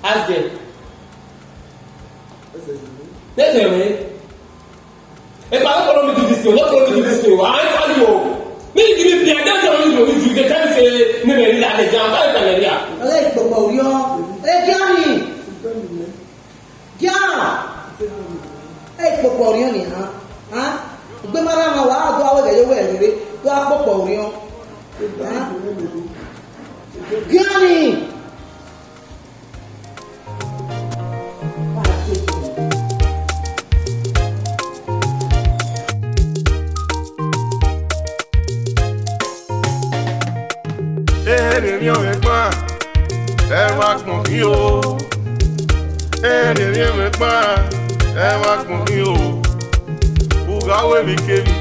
Ask them. That's it. If I don't follow me do this thing, don't follow me do this thing. I tell you. Me, give me pin, I don't tell you, you, you, they tell me say, me, me, me, like, I'm trying to tell you. Ọlẹ ìpòpọ̀ òyọ. Ẹ jẹ́ àmì. Jẹ́ àmì. Ẹ ìpòpọ̀ òyọ ni, hàn? Hàn? Ìgbé mara ma wà á dọ́ àwẹ̀ gẹ̀yẹ́ wẹ̀ rere. Dọ́ àpòpọ̀ òyọ. Gani! Erriọ mwẹ gba, ẹ wa gbọn fi o. Erriọ mwẹ gba, ẹ wa gbọn fi o. U gha ru emwi kemwi,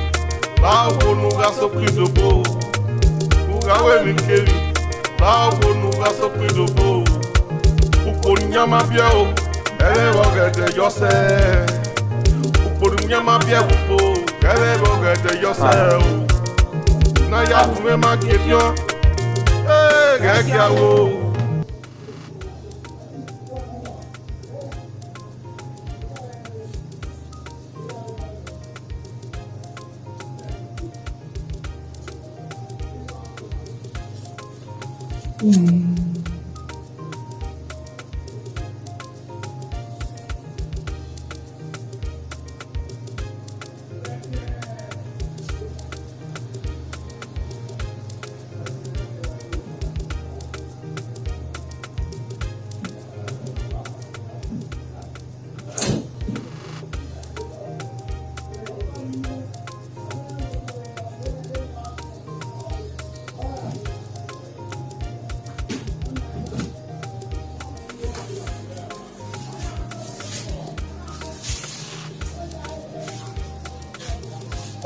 ba wo ne u gha sokpan idobo. U gha ru emwi kemwi, ba wo ne u gha sokpan idobo. Ukpo ne iyan ma biẹ o, ẹmwẹ vbe ọghẹdẹ yọ sẹ. Ukpo ne iyan ma biẹ vbe ukpo, ẹmwẹ vbe ọghẹdẹ yọ sẹ o. Ne a ya gu mwẹ ma gie fiọn, ghẹ gie aro.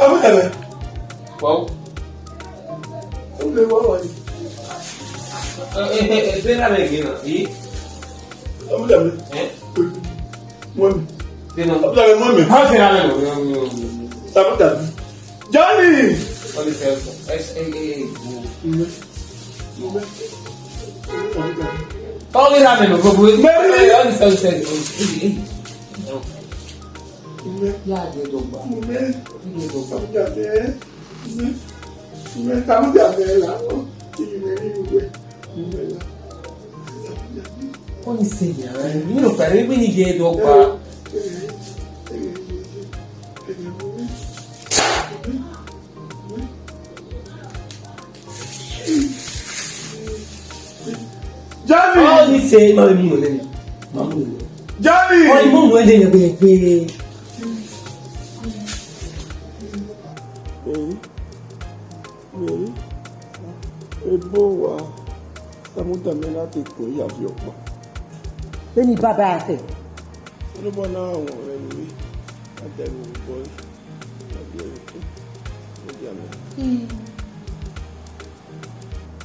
Ọmọ ẹ̀rẹ̀. Wow. Ó lè wá wáyé. Ebe na mẹ gbe na, i? Ọmọ ẹ̀rẹ̀. Eh? Mọ́mì. Dena. Ọmọ ẹ̀rẹ̀ mọ́mì. How can I know? Sabu dabi. Johnny! What is that? Hey, hey, hey, hey, go. Ọmọ ẹ̀rẹ̀. Ọmọ ẹ̀rẹ̀. Mary! What is that? Hey, hey, hey. No. Ya de dogba. Mẹ, de dogba. Mẹ, mẹ, mẹ, Oni se ya, mi no pare mi ni de dogba. Johnny! Oni se ma mi mo le. Ma mo le. Johnny! Oni mo mo le ne gbe gbe. Ee, ee, ebo wa, Samuda mẹ na te kpọ ya viọ ọkpa. Vbene baba ra sẹ? Onobọ na wọn rẹ vbe a da ẹvbo obọ ẹre, a biẹ ẹre ke, ne ọ dia mẹ.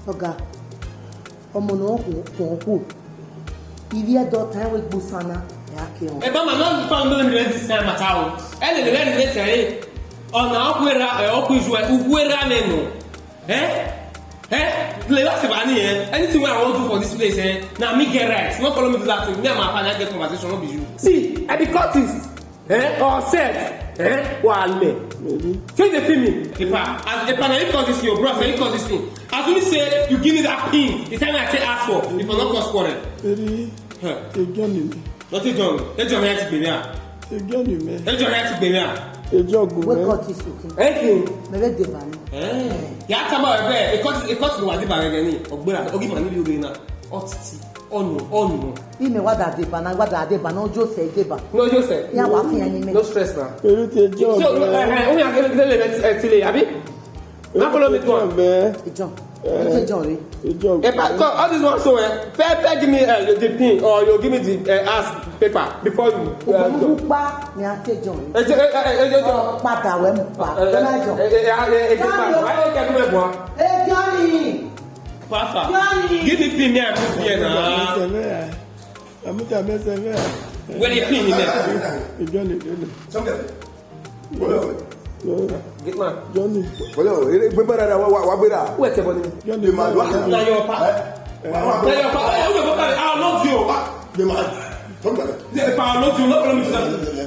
Ọga, ọmọ ne ọ khuọn khuo, ivbi ẹdẹ ọtan ẹre gbe usan na, ẹ a ke họn. Eba ma, no, no, no, no, no, this time at all. Ẹ lele vbe ẹre vbe tẹre. Ọna ọ khuerha, ẹ, ọ khu izu ẹ, u khuerha nẹ nọ. Eh? Eh? Lele vbe sẹ evba ni, eh? Anything wey I wan do for this place, eh? Na me get right. No follow me do that thing. Me and my partner get conversation, no be you. See, I be cultist. Eh? Or self. Eh? Wa mẹ. Maybe. So you dey feel me? Epa, as Epa na you cause this thing, bro, na you cause this thing. As soon as say you give me that pin, the time I take ask for, if I no cause quarrel. Maybe. Huh. Ejọ ni mẹ. Nothing John. Ejọ mẹ ti gbemi a. Ejọ ni mẹ. Ejọ mẹ ti gbemi a. Ejọ gu mẹ. Wake up this okay. Anything. Mẹ vbe deba ni. Eh. Ya tama ẹgbẹ, e cut, e cut ni wa deba ẹgbẹ ni. Ọgbẹra, ogi ma ni bi obe na. Ọtiti, ọnu, ọnu. Ime wa da deba na, wa da deba na, ojo sẹ deba. No, ojo sẹ. Ya wa fi ẹyin mẹ. No stress na. Eri ti ejọ. So, eh, eh, o ya gele, gele, eh, tile, abi? Na follow me go. John. Eh. John, eh? John. Eh, but all this one so, eh, first, first give me, eh, the pin, or you give me the, eh, ask paper before you, eh, John. Pupa, me I take John. Eh, eh, eh, eh, eh, John. Padà wẹ mu pa. Eh, eh, John. Eh, eh, eh, eh, eh, John, paper. Why you get me one? Eh, Johnny. Papa, Johnny. Give me pin, me I put here now. Amuta mẹ sẹ mẹ. Where the pin in there? Johnny, Johnny. Something. Wọlé o. Gate man. Johnny. Wọlé o, eré gbé bára wa, wa, wa gbéra. Who ẹ tẹ bọ ni? Johnny. Ẹ máa lọ. Na your pa. Ẹ? Na your pa. Ẹ, who your pa? I love you. Ẹ máa tọ́ gbàgbé. Ẹ pa, I love you. No problem with that. Ẹ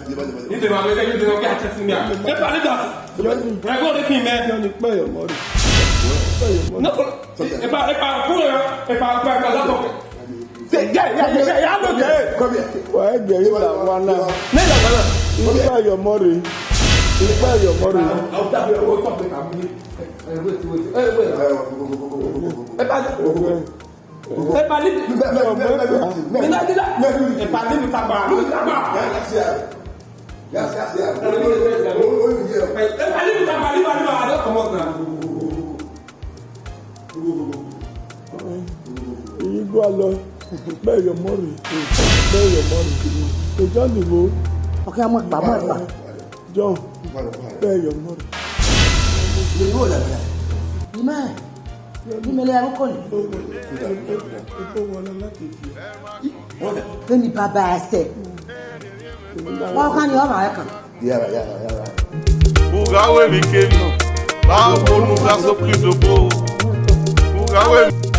máa, ẹ máa, ẹ máa. Ẹ máa, ẹ máa, ẹ máa, ẹ máa. Ẹ pa, leave that. Johnny. Ẹ gbọ́ de kí n mẹ. Johnny, pay your money. Pay your money. No problem. Ẹ pa, ẹ pa, kúrò yẹn. Ẹ pa, ẹ pa, ẹ pa, lápò. Say, yeah, yeah, yeah, yeah, yeah, I'm okay. Come here. Why are you getting that one now? Make that one. You buy your money. Ikpa ye ọmọ rre. Epa ni, mina dila, epa ni mi tagba, mi tagba. Epa ni mi tagba, ni ma, ni ma, I don comot now. Iyi gua lọ, bẹẹ ye ọmọ rre, bẹẹ ye ọmọ rre. John ni vbo? Ọkẹ mu ẹkpa, mu ẹkpa. John, bẹẹ ye ọmọ rre. Ima, imele ya ko ni. Eni baba ẹsẹ. Wa kha ni ọmwa ẹkan. Yara, yara, yara. Ugha wẹ emwi kemwi, vbe unu gha so Kristo gbo. Ugha wẹ emwi.